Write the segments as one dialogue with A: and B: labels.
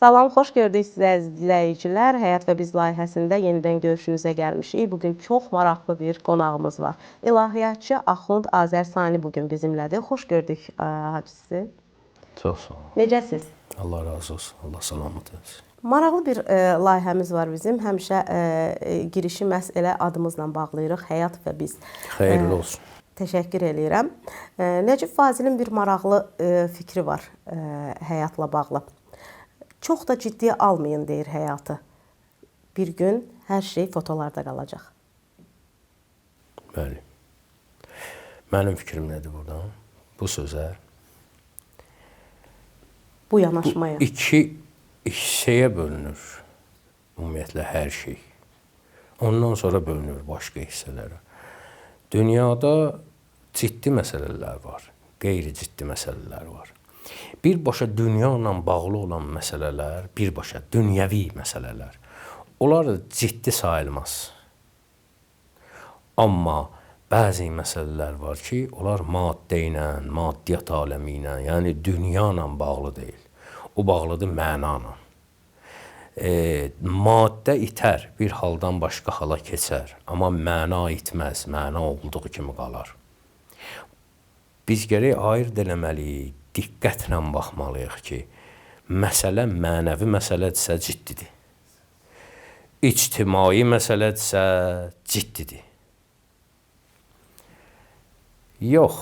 A: Salam, xoş gördük sizi əziz dinləyicilər. Həyat və Biz layihəsində yenidən görüşünüzə gəlmişik. Bu gün çox maraqlı bir qonağımız var. İlahiyyatçı Axund Azər Sani bu gün bizimlədir. Xoş gördük Hacı sizi.
B: Çox sağ olun.
A: Necəsiz?
B: Allah razı olsun. Allah salamat etsin.
A: Maraqlı bir layihəmiz var bizim. Həmişə girişi məhz elə adımızla bağlayırıq. Həyat və Biz.
B: Xeyirli olsun.
A: Təşəkkür eləyirəm. Nəcib Fazilin bir maraqlı fikri var həyatla bağlı. Çox da ciddiyə almayın deyir həyatı. Bir gün hər şey fotolarda qalacaq.
B: Bəli. Mənim fikrim nədir buradan? Bu sözə,
A: bu yanaşmaya.
B: Bu iki hissəyə bölünür ümumiyyətlə hər şey. Ondan sonra bölünür başqa hissələrə. Dünyada ciddi məsələlər var, qeyri-ciddi məsələlər var. Birbaşa dünya ilə bağlı olan məsələlər, birbaşa dünyəvi məsələlər, onlar da ciddi sayılmaz. Amma bəzi məsələlər var ki, onlar maddə ilə, maddiyyat aləmi ilə, yəni dünya ilə bağlı deyil. O bağlıdır məna ilə. Maddə itər, bir haldan başqa hala keçər, amma məna itməz, məna olduğu kimi qalar. Biz gərək ayırd eləməliyik, diqqətlə baxmalıyıq ki, məsələ mənəvi məsələdirsə ciddidir. İctimai məsələdirsə ciddidir. Yox,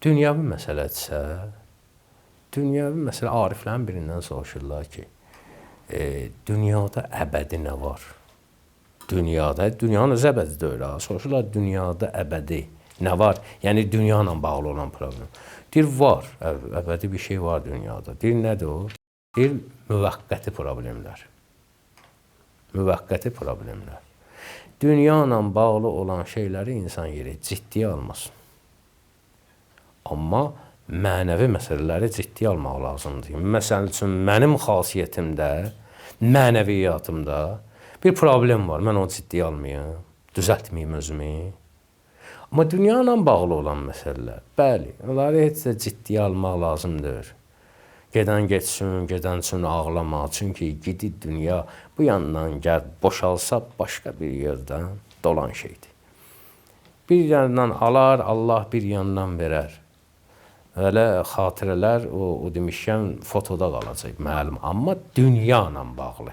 B: dünyəvi məsələdirsə, dünyəvi məsələ ariflərin birindən soruşurlar ki, dünyada əbədi nə var? Dünyada, dünyanın özü əbədi deyil, ha. Soruşurlar dünyada əbədi nə var? Yəni dünya ilə bağlı olan problem. Deyir, var, əbədi bir şey var dünyada. Deyir, nədir o? Deyir, müvəqqəti problemlər. Müvəqqəti problemlər. Dünya ilə bağlı olan şeyləri insan yeri ciddiyə almasın. Amma mənəvi məsələləri ciddiyə almaq lazımdır. Məsəl üçün, mənim xasiyyətimdə, mənəviyyatımda bir problem var. Mən onu ciddiyə almayım, düzəltməyim özümü. Amma dünya ilə bağlı olan məsələlər, bəli, onları heç də ciddiyə almaq lazımdır. Gedən getsin, gedən üçün ağlama. Çünki gidi dünya bu yandan gəl, boşalsa başqa bir yerdən dolan şeydir. Bir yandan alar, Allah bir yandan verər. Elə xatirələr, o demişkən, fotoda qalacaq, məlum. Amma dünya ilə bağlı,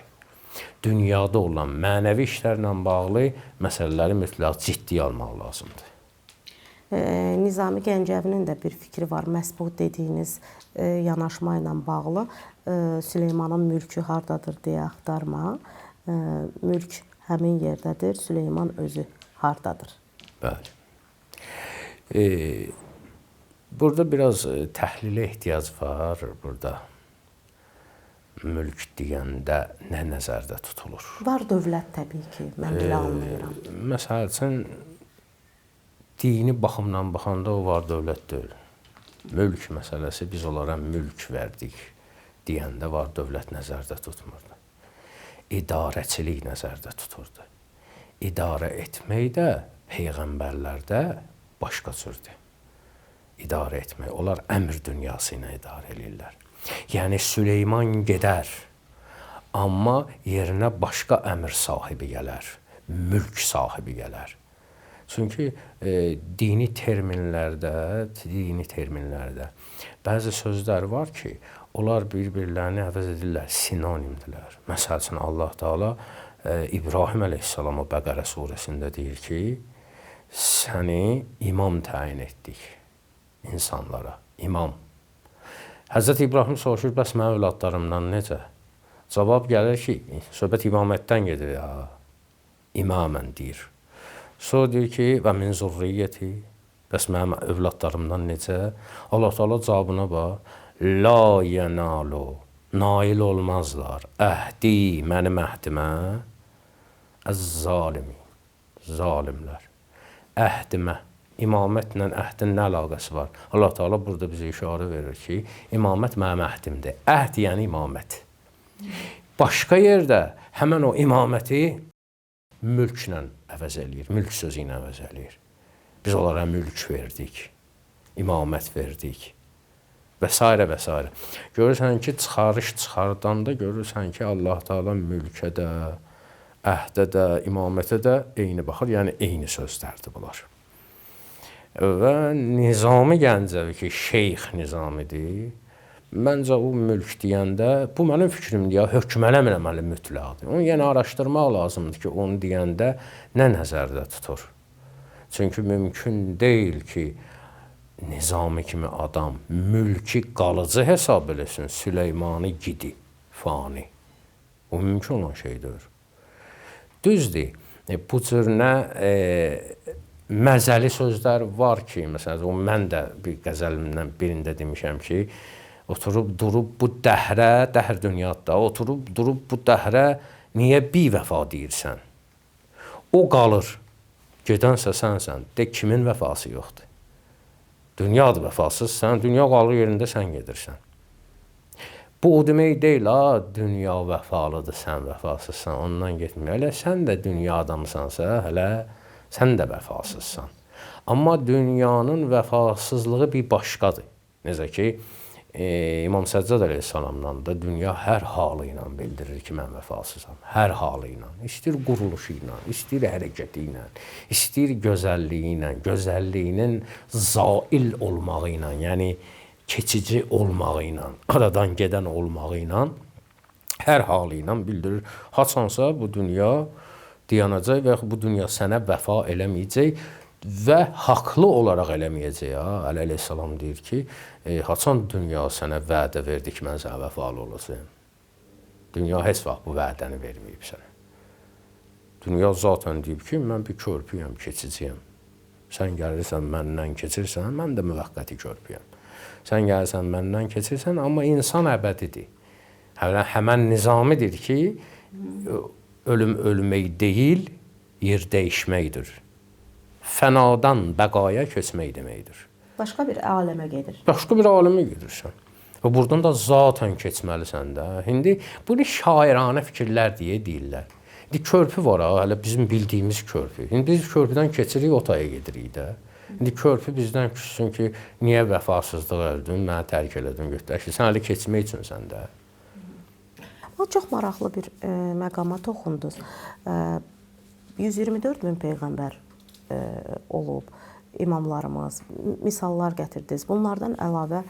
B: dünyada olan mənəvi işlərlə bağlı məsələləri mütləq ciddiyə almaq lazımdır.
A: Nizami Gəncəvinin də bir fikri var. Məhz bu dediyiniz yanaşma ilə bağlı. Süleymanın mülkü hardadır deyə axtarma. Mülk həmin yerdədir, Süleyman özü hardadır?
B: Bəli. Burada biraz təhlilə ehtiyac var. Burada mülk deyəndə nə nəzərdə tutulur?
A: Var dövlət təbii ki, mən belə anlayıram.
B: Məsəl üçün, dini baxımdan baxanda o var dövlət deyil. Mülk məsələsi, biz onlara mülk verdik deyəndə var dövlət nəzərdə tutmurdu. İdarəçilik nəzərdə tuturdu. İdarə etmək də peyğəmbərlərdə başqa cürdür. İdarə etmək, onlar əmr dünyası ilə idarə eləyirlər. Yəni Süleyman gedər, amma yerinə başqa əmr sahibi gələr, mülk sahibi gələr. Çünki dini terminlərdə bəzi sözlər var ki, onlar bir-birlərini əvəz edirlər, sinonimdirlər. Məsəl üçün, Allah Teala İbrahim əleyhissalama Bəqərə surəsində deyir ki, səni imam təyin etdik insanlara, imam. Həzrət İbrahim soruşur, bəs mənim övladlarımdan necə? Cavab gəlir ki, söhbət imamətdən gedir, ya, imamən deyir. Sonra deyir ki, və min zurriyyəti, bəs mənim övladlarımdan necə? Allah Teala cavabına bax, la yənalu, nail olmazlar, əhdi, mənim əhdimə, əz-zalimi, zalimlər, əhdimə, imamətlə əhdin nə əlaqəsi var? Allah Teala burada bizə işarə verir ki, imamət mənim əhdimdir. Əhd yəni imamət. Başqa yerdə həmən o imaməti mülklə əvəz eləyir, mülk sözü ilə əvəz eləyir. Biz onlara mülk verdik, imamət verdik. Və s. və s. Görürsən ki, çıxarış çıxardanda görürsən ki, Allah Taala mülkə də, əhdə də, imamətə də eyni baxır. Yəni eyni sözlərdir bunlar. Və Nizami Gəncəvi ki, Şeyx Nizamidir. Məncə o mülk deyəndə, bu mənim fikrimdir ya, hökm eləmirəm hələ mütləqdir. Onu yenə araşdırmaq lazımdır ki, onu deyəndə nə nəzərdə tutur? Çünki mümkün deyil ki, Nizami kimi adam mülki qalıcı hesab eləsin, Süleymanı gidi, fani. O mümkün olan şey deyil. Düzdür, bu cür nə məzəli sözlər var ki, məsələn, o mən də bir qəzəlimdən birində demişəm ki, oturub durub bu dəhrə, dəhr dünyada, oturub durub bu dəhrə niyə bivəfa deyirsən? O qalır. Gedənsə sənsən. De kimin vəfası yoxdur? Dünyadır vəfasız, sən dünya qalır yerində, sən gedirsən. Bu o demək deyil, ha, dünya vəfalıdır, sən vəfasızsan, ondan getmir. Hələ sən də dünya adamısansa, hələ sən də vəfasızsan. Amma dünyanın vəfasızlığı bir başqadır. Necə ki, İmam Səccad əleyhissalamdan da dünya hər halı ilə bildirir ki, mən vəfasızam. Hər halı ilə. İstəyir quruluşu ilə, istəyir hərəkəti ilə, istəyir gözəlliyi ilə, gözəlliyinin zail olmağı ilə, yəni keçici olmağı ilə, aradan gedən olmağı ilə, hər halı ilə bildirir. Haçansa bu dünya dayanacaq və yaxud bu dünya sənə vəfa eləməyəcək və haqlı olaraq eləməyəcək. Ha? Əli əleyhissalam deyir ki, haçan dünya sənə vədə verdi ki, mən sənə vəfalı olacağam. Dünya heç vaxt bu vədəni verməyib sənə. Dünya zaten deyib ki, mən bir körpüyəm, keçiciyəm. Sən gəlirsən, məndən keçirsən, mən də müvəqqəti körpüyəm. Sən gəlirsən, məndən keçirsən, amma insan əbədidir. Həmən Nizamidir ki, ölüm ölmək deyil, yer dəyişməkdir. Fənadan bəqaya keçmək deməkdir.
A: Başqa bir aləmə gedir.
B: Başqa bir aləmə gedirsən. Və buradan da zaten keçməlisən də. İndi bunu şairanə fikirlər deyə deyirlər. İndi körpü var ha, hələ bizim bildiyimiz körpü. İndi biz körpüdən keçirik, otaya gedirik də. İndi körpü bizdən küssün ki, niyə vəfasızlıq elədin, məni tərk elədin, götür. Sən hələ keçmək üçünsən də.
A: Çox maraqlı bir məqama toxundunuz. 124 min peyğəmbər olub, imamlarımız, misallar gətirdiniz. Bunlardan əlavə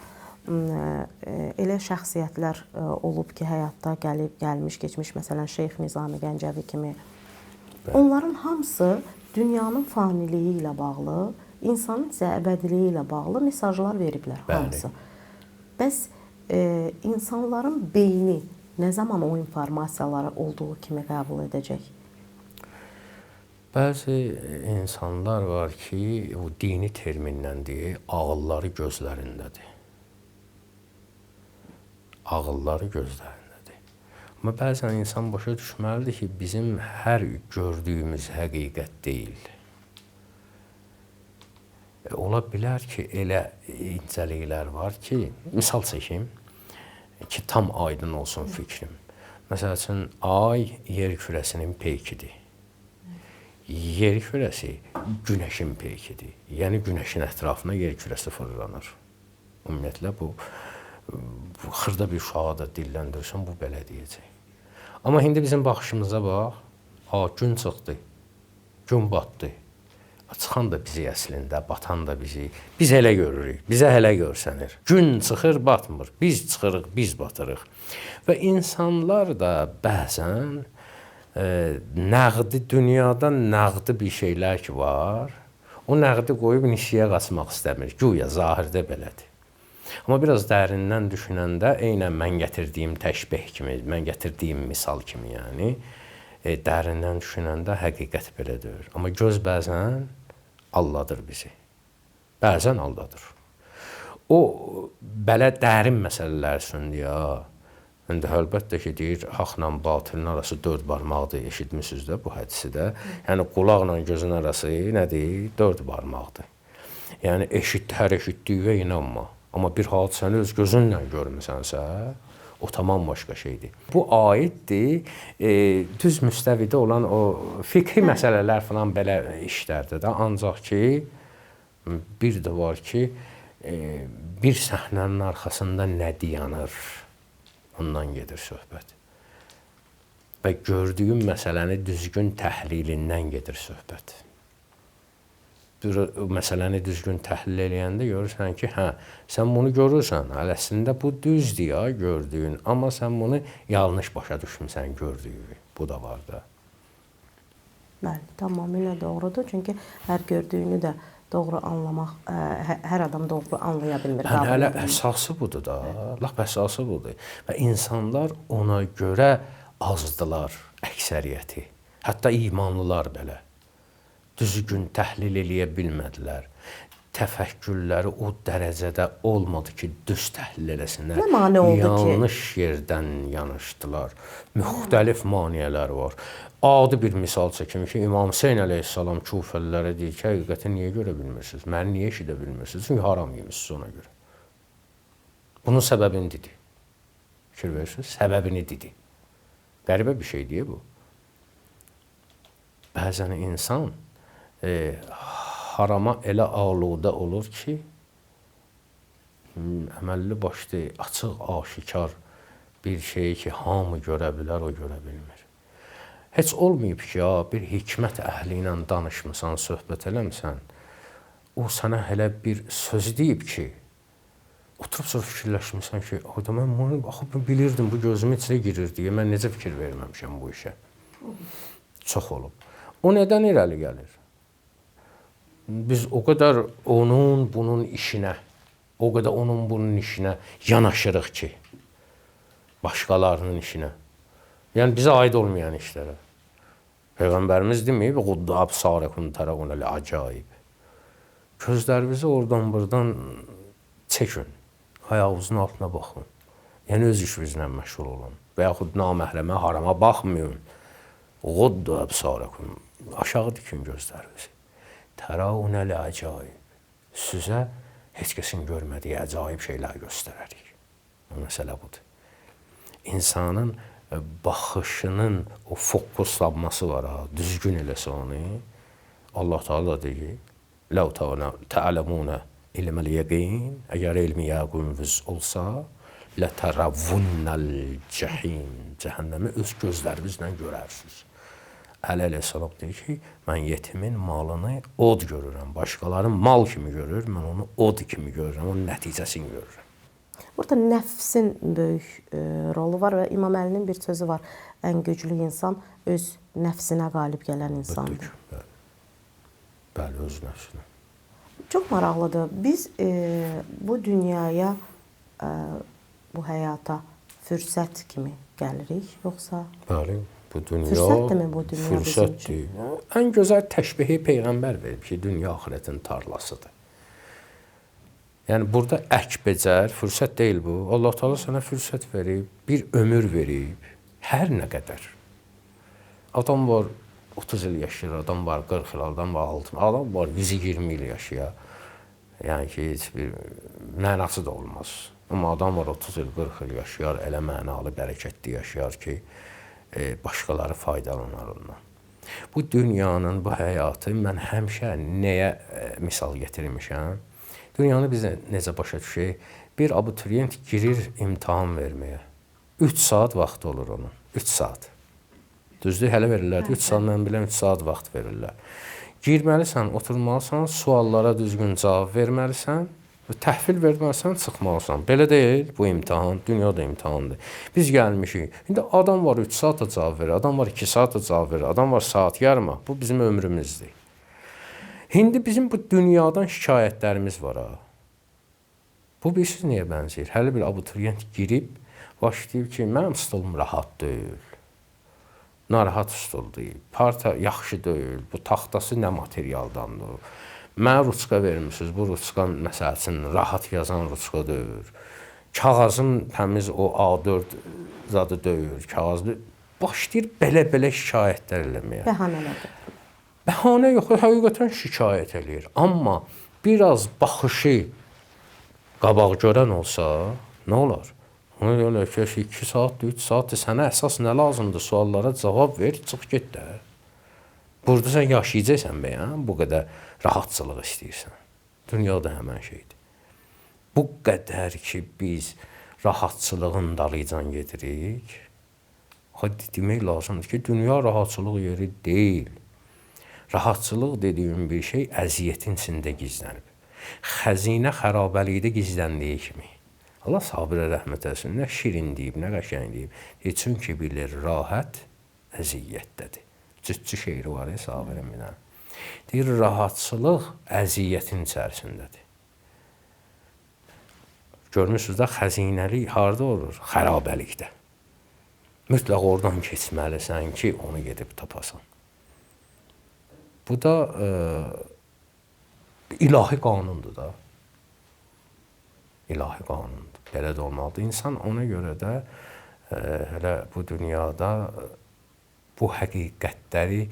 A: elə şəxsiyyətlər olub ki, həyatda gəlib, gəlmiş, keçmiş, məsələn, Şeyx Nizami Gəncəvi kimi. Bəli. Onların hamısı dünyanın faniliyi ilə bağlı, insanın isə əbədiliyi ilə bağlı mesajlar veriblər. Bəli. Hamısı. Bəs insanların beyni nə zaman o informasiyaları olduğu kimi qəbul edəcək?
B: Bəzi insanlar var ki, o dini terminlə deyir, ağılları gözlərindədir. Ağılları gözlərindədir. Amma bəzən insan başa düşməlidir ki, bizim hər gördüyümüz həqiqət deyil. Ola bilər ki, elə incəliklər var ki, misal çəkim ki, tam aydın olsun fikrim. Məsəl üçün, ay yer kürəsinin peykidir. Yer kürəsi günəşin peykidir. Yəni günəşin ətrafına yer kürəsi fırlanır. Ümumiyyətlə bu xırda bir uşağa da dilləndirsən, bu belə deyəcək. Amma indi bizim baxışımıza bax, ha, gün çıxdı, gün batdı. Çıxan da bizi əslində, batan da bizi. Biz elə görürük, bizə elə görsənir. Gün çıxır, batmır. Biz çıxırıq, biz batırıq. Və insanlar da bəzən nəqdi, dünyada nəqdi bir şeylər ki var, o nəqdi qoyub nişiyə qaçmaq istəmir. Güya zahirdə belədir. Amma biraz dərindən düşünəndə, eynən mən gətirdiyim təşbeh kimi, mən gətirdiyim misal kimi, yəni, dərindən düşünəndə həqiqət belədir. Amma göz bəzən aldadır bizi. Bəzən aldadır. O belə dərin məsələlər üçündür ya. İndi əlbəttə ki, deyir, haqla batilin arası 4 barmaqdır, eşitmişsiniz də bu hədisi də. Yəni, qulaqla gözün arası nədir? 4 barmaqdır. Yəni, hər eşitdiyinə inanma. Amma bir hadisəni öz gözünlə görmüsənsə, o tamam başqa şeydir. Bu aiddir, düz müstəvidə olan o fiqhi məsələlər falan belə işlərdir də. Ancaq ki, bir də var ki, Bir səhnənin arxasında nə dayanır, ondan gedir söhbət. Və gördüyün məsələni düzgün təhlilindən gedir söhbət. Bir məsələni düzgün təhlil eləyəndə görürsən ki, hə, sən bunu görürsən, hələ əslində bu düzdür ya gördüyün, amma sən bunu yanlış başa düşmüsən gördüyünü. Bu da var da.
A: Bəli, tamamilə doğrudur. Çünki hər gördüyünü də doğru anlamaq, hər adam doğru anlaya bilmir.
B: Yəni, hələ əsası budur da, lap əsası budur. Və insanlar ona görə azdılar əksəriyyəti. Hətta imanlılar belə. Düzgün təhlil eləyə bilmədilər. Təfəkkürləri o dərəcədə olmadı ki, düz təhlil eləsinlər.
A: Nə mane oldu ki?
B: Yanlış yerdən yanaşdılar. Müxtəlif maneələr var. Adi bir misal çəkim ki, İmam Hüseyn əleyhissalam Kufəlilərə deyir ki, həqiqəti niyə görə bilmirsiniz? Məni niyə eşidə bilmirsiniz? Çünki haram yemişsiniz ona görə. Bunun səbəbini dedi. Fikir verirsiniz? Səbəbini dedi. Qəribə bir şey deyə bu. Bəzən insan harama elə aludə olur ki, əməlli başlı, açıq, aşikar bir şeyi ki, hamı görə bilər, o görə bilmir. Heç olmayıb ki, ya, bir hikmət əhli ilə danışmısan, söhbət eləmisən, o sənə elə bir söz deyib ki, oturub sonra fikirləşmirsən ki, ayda mən bunu axı bilirdim, bu gözümün içinə girir deyə, mən necə fikir verməmişəm bu işə. Çox olub. O nədən irəli gəlir? Biz o qədər onun, bunun işinə, o qədər onun, bunun işinə yanaşırıq ki, başqalarının işinə. Yəni, bizə aid olmayan işlərə. Peyğəmbərimiz deməyib, quddu absarəkum tərəvunəl əcaib. Gözlərinizi oradan buradan çəkin, ayağınızın altına baxın. Yəni, öz işinizlə məşğul olun. Və yaxud naməhrəmə, harama baxmayın. Quddu absarəkum. Aşağı dikin gözlərinizi. Təravunəl əcaib. Sizə heç kəsin görmədiyi əcaib şeylər göstərərik. Məsələ budur. İnsanın baxışının o fokuslanması var ha, düzgün eləsə onu. Allah Teala deyir, "Ləv tə'ləmuna ilməl yəqin", əgər elmi yəqininiz olsa, "Lətəravvunnəl cəhim", cəhənnəmi öz gözlərinizlə görərsiniz. Əli əleyhissalam deyir ki, mən yetimin malını od görürəm, başqaları mal kimi görür, mən onu od kimi görürəm, onun nəticəsini görürəm.
A: Burada nəfsin böyük rolu var və İmam Əlinin bir sözü var. Ən güclü insan öz nəfsinə qalib gələn insandır.
B: Bəli, bəli, öz nəfsinə.
A: Çox maraqlıdır. Biz bu dünyaya, bu həyata fürsət kimi gəlirik, yoxsa?
B: Bəli, bu dünya
A: fürsətdirmi bu dünya
B: fürsətdir. Ən gözəl təşbihi Peyğəmbər verib ki, dünya axirətin tarlasıdır. Yəni, burada ək becər, fürsət deyil bu. Allah Teala sənə fürsət verib, bir ömür verib, hər nə qədər. Adam var 30 il yaşayır, adam var 40 il, adam var 60, adam var 120 il yaşayır. Yəni ki, heç bir mənası da olmaz. Amma adam var 30 il, 40 il yaşayar, elə mənalı, bərəkətli yaşayar ki, başqaları faydalanar ondan. Bu dünyanın, bu həyatı mən həmişə nəyə misal getirmişəm? Dünyanı biz necə başa düşək? Bir abituriyent girir imtahan verməyə. 3 saat vaxtı olur onun. 3 saat. Düzdür, hələ verirlər. 3 saat, mən biləm, 3 saat vaxt verirlər. Girməlisən, oturmalısan, suallara düzgün cavab verməlisən, təhvil verməlisən, çıxmalısan. Belə deyil bu imtahan, dünya da imtahandır. Biz gəlmişik. İndi adam var 3 saata cavab verir, adam var 2 saata cavab verir, adam var saat yarıma. Bu bizim ömrümüzdür. İndi bizim bu dünyadan şikayətlərimiz var ha. Bu bilirsiniz nəyə bənzəyir? Hələ bir abituriyent girib, başlayıb ki, mənim stolum rahat deyil, narahat stol deyil, parta yaxşı deyil, bu taxtası nə materialdandır, mənə ruçka vermişsiniz, bu ruçka məsəl üçün rahat yazan ruçka deyil, kağızım təmiz o A4 zadı deyil, kağızlı. Başlayır belə-belə şikayətlər eləməyə.
A: Bəhanələrdir.
B: Bəhanə yox, həqiqətən şikayət eləyir. Amma biraz baxışı qabaq görən olsa, nə olar? Ona deyirlər ki, 2 saatdır, 3 saatdır, sənə əsas nə lazımdır? Suallara cavab ver, çıx get də. Burada sən yaşayacaqsan bəyən, bu qədər rahatçılıq istəyirsən. Dünyada həmən şeydir. Bu qədər ki, biz rahatçılığın dalıcan gedirik. Axı demək lazımdır ki, dünya rahatçılıq yeri deyil. Rahatçılıq dediyim bir şey əziyyətin içində gizlənib. Xəzinə xərabəlikdə gizləndiyi kimi. Allah Sabirə rəhmət etsin, nə şirin deyib, nə qəşəng deyib. Çünki bilir, rahat əziyyətdədir. Cütçü şeiri var ya Sabirin bir dənə. Deyir, rahatçılıq əziyyətin içərisindədir. Görmürsünüz də, xəzinəlik harda olur? Xərabəlikdə. Mütləq oradan keçməlisən ki, onu gedib tapasan. Bu da ilahi qanundur da. İlahi qanundur. Belə də olmalıdır. İnsan ona görə də hələ bu dünyada bu həqiqətləri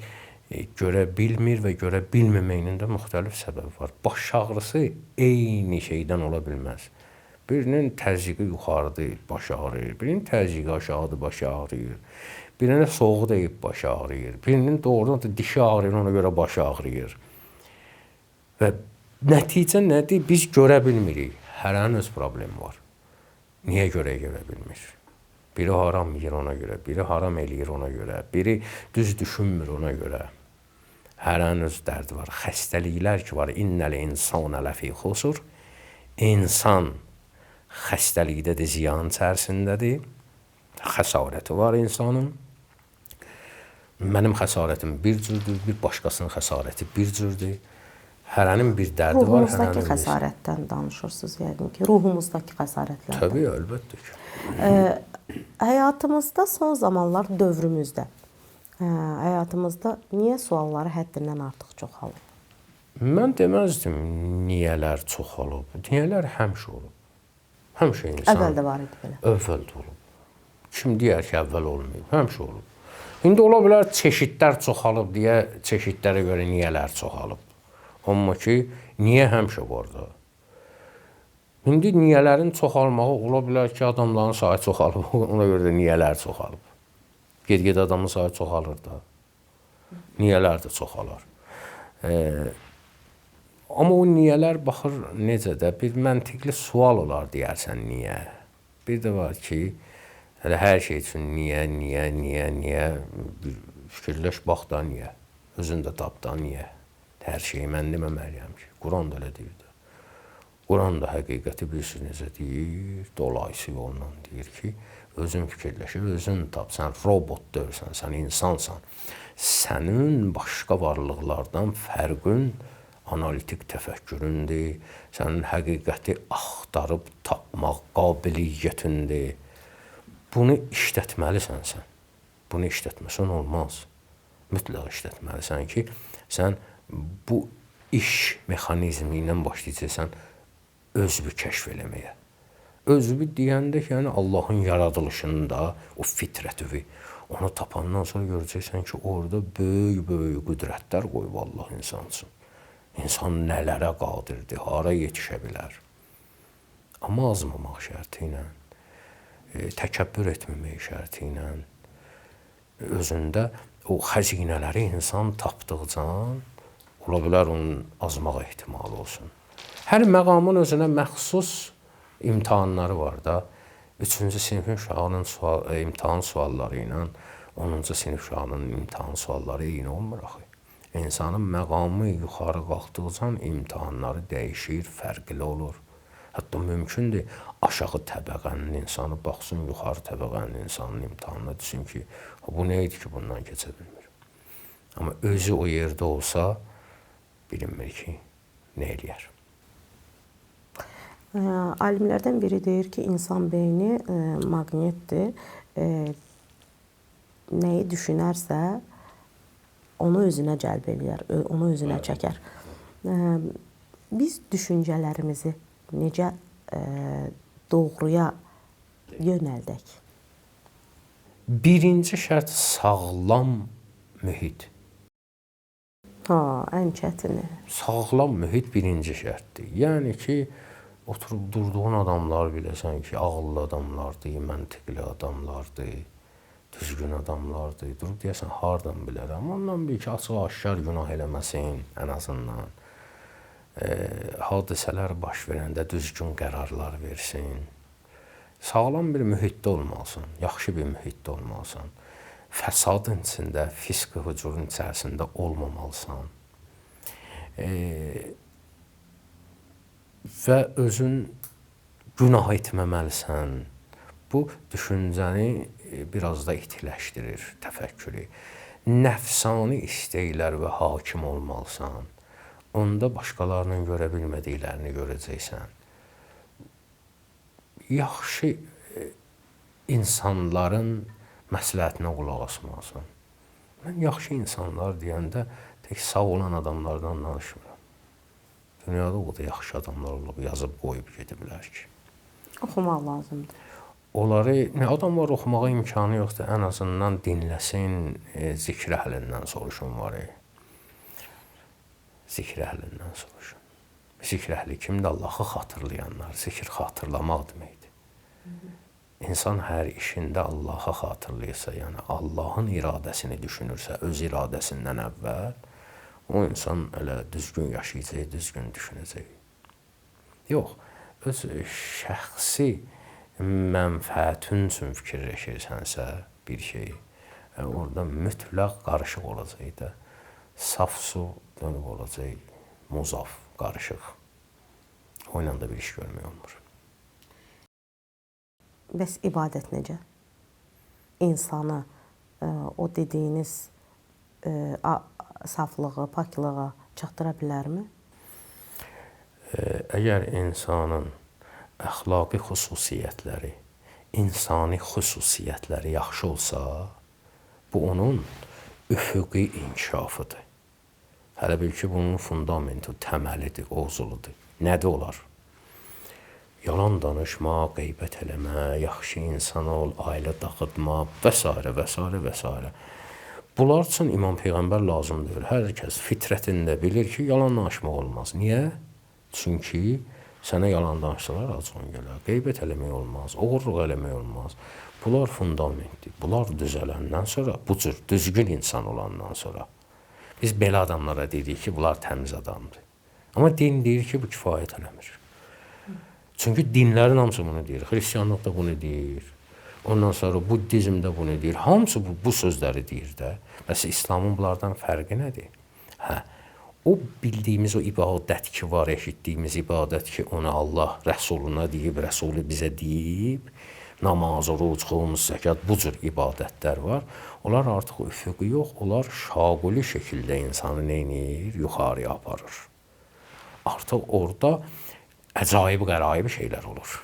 B: görə bilmir və görə bilməməyinin də müxtəlif səbəbi var. Baş ağrısı eyni şeydən ola bilməz. Birinin təzyiqi yuxarıdır, başı ağrıyır. Birinin təzyiqi aşağıdır, başı ağrıyır. Birinə soğuq deyib başı ağrıyır. Birinin doğrudan da dişi ağrıyır, ona görə başı ağrıyır. Və nəticə nədir? Biz görə bilmirik. Hərənin öz problemi var. Niyə görə görə bilmir? Biri haram yeyir ona görə, biri haram eləyir ona görə, biri düz düşünmür ona görə. Hərənin öz dərdi var. Xəstəliklər ki var, innəl insana ləfi xusur. İnsan xəstəlikdədir, ziyan içərisindədir. Xəsarəti var insanın. Mənim xəsarətim bir cürdür, bir başqasının xəsarəti bir cürdür. Hərənin bir dərdi var.
A: Ruhumuzdakı xəsarətdən danışırsınız yəqin ki, ruhumuzdakı xəsarətlərdən.
B: Təbii, əlbəttə ki.
A: Həyatımızda son zamanlar dövrümüzdə, həyatımızda niyə sualları həddindən artıq çoxalıb?
B: Mən deməzdim niyələr çoxalıb. Niyələr həmişə olub. Həmişə insan.
A: Əvvəl də var idi belə.
B: Əvvəl də olub. Kim deyər ki, əvvəl olmayıb? Həmişə olub. İndi ola bilər çeşidlər çoxalıb deyə çeşidlərə görə niyələr çoxalıb. Amma ki, niyə həmişə var da? İndi niyələrin çoxalmağı ola bilər ki, adamların sayı çoxalıb, ona görə də niyələr çoxalıb. Ged-gedə adamın sayı çoxalır da. Niyələr də çoxalar. Amma o niyələr baxır necə də bir məntiqli sual olar deyərsən niyə. Bir də var ki, hələ hər şey üçün niyə, niyə, niyə, niyə, fikirləş, bax da niyə, özün də tap da niyə. Hər şeyi mən deməməliyəm ki, Quran da elə deyir də. Quran da həqiqəti bilirsiniz necə deyir, dolayısı yolla deyir ki, özün fikirləşir, özün tap, sən robot deyirsən, sən insansan. Sənin başqa varlıqlardan fərqin analitik təfəkküründür, sənin həqiqəti axtarıb tapmaq qabiliyyətindir. Bunu işlətməlisən sən. Bunu işlətməsən olmaz. Mütləq işlətməlisən ki, sən bu iş mexanizmi ilə başlayacaqsan özünü kəşf eləməyə. Özünü deyəndə ki, yəni Allahın yaradılışında o fitrəti, onu tapandan sonra görəcəksən ki, orada böyük-böyük qüdrətlər qoyub Allah insan üçün. İnsan nələrə qadirdir, hara yetişə bilər. Amma azmamaq şərti ilə, təkəbbür etməmək şərti ilə, özündə o xəzinələri insan tapdıqca ola bilər onun azmaq ehtimalı olsun. Hər məqamın özünə məxsus imtahanları var da. 3-cü sinifin uşağının imtahan sualları ilə 10-cu sinif uşağının imtahan sualları eyni olmur axı. İnsanın məqamı yuxarı qalxdıqca imtahanları dəyişir, fərqli olur. Hətta mümkündür aşağı təbəqənin insanı baxsın, yuxarı təbəqənin insanının imtahanına düşsün ki, bu nə idi ki, bundan keçə bilmir. Amma özü o yerdə olsa, bilinmir ki, nə eləyər.
A: Alimlərdən biri deyir ki, insan beyni maqnitdir. Nəyi düşünərsə, onu özünə cəlb eləyər, onu özünə çəkər. Biz düşüncələrimizi necə doğruya yönəldək?
B: Birinci şərt sağlam mühit.
A: Ha, ən çətini.
B: Sağlam mühit birinci şərtdir. Yəni ki, oturub durduğun adamlar biləsən ki, ağıllı adamlardır, məntiqli adamlardır, düzgün adamlardır. Durub deyəsən, hardan bilərəm? Ondan bil ki, açıq-aşkar günah eləməsin ən azından. Hadisələr baş verəndə düzgün qərarlar versin. Sağlam bir mühitdə olmalısan, yaxşı bir mühitdə olmalısan. Fəsadın içində, fisq-i hücurun içərisində olmamalısan. Və özün günah etməməlisən. Bu düşüncəni biraz da itiləşdirir, təfəkkürü. Nəfsani istəklər və hakim olmalısan. Onda başqalarının görə bilmədiklərini görəcəksən. Yaxşı insanların məsləhətinə qulaq asmalısan. Mən yaxşı insanlar deyəndə tək sağ olan adamlardan danışmıram. Dünyada o da yaxşı adamlar olub, yazıb qoyub gediblər ki.
A: Oxumaq lazımdır.
B: Onları, adamlar oxumağa imkanı yoxdur, ən azından dinləsin, zikr əhlindən soruşun var. Zikr əhlindən soruşun. Zikr əhli kimdir? Allahı xatırlayanlar. Zikr xatırlamaq deməkdir. İnsan hər işində Allahı xatırlayırsa, yəni Allahın iradəsini düşünürsə, öz iradəsindən əvvəl, o insan elə düzgün yaşayacaq, düzgün düşünəcək. Yox, öz şəxsi mənfəətin üçün fikirləşirsənsə bir şey, orada mütləq qarışıq olacaq da. Saf su dönüb olacaq, muzaf, qarışıq. O ilə də bir iş görmək olmur.
A: Bəs ibadət necə? İnsanı o dediyiniz saflığı, paklığa çatdıra bilərmi?
B: Əgər insanın əxlaqi xüsusiyyətləri, insani xüsusiyyətləri yaxşı olsa, bu onun üfüqi inkişafıdır. Hələ bil ki, bunun fundamenti, təməlidir, ozuludur. Nədir olar? Yalan danışma, qeybət eləmə, yaxşı insan ol, ailə dağıtma və s. və s. və s. Bunlar üçün İmam Peyğəmbər lazım deyil. Hər kəs fitrətində bilir ki, yalan danışmaq olmaz. Niyə? Çünki sənə yalan danışsalar acığın gələr. Qeybət eləmək olmaz, oğurluq eləmək olmaz. Bunlar fundamentdir. Bunlar düzələndən sonra, bu cür düzgün insan olandan sonra biz belə adamlara deyirik ki, bunlar təmiz adamdır. Amma din deyir ki, bu kifayət eləmir. Çünki dinlərin hamısı bunu deyir. Xristianlıq da bunu deyir. Ondan sonra buddizm də bunu deyir. Hamısı bu sözləri deyir də. Bəs İslamın bunlardan fərqi nədir? Hə, o bildiyimiz o ibadət ki var, eşitdiyimiz ibadət ki, onu Allah Rəsuluna deyib, Rəsulü bizə deyib, namaz, oruc, xums, zəkat, bu cür ibadətlər var. Onlar artıq üfüqi yox, onlar şaquli şəkildə insanı neynir? Yuxarıya aparır. Artıq orada əcaib, qəraib şeylər olur.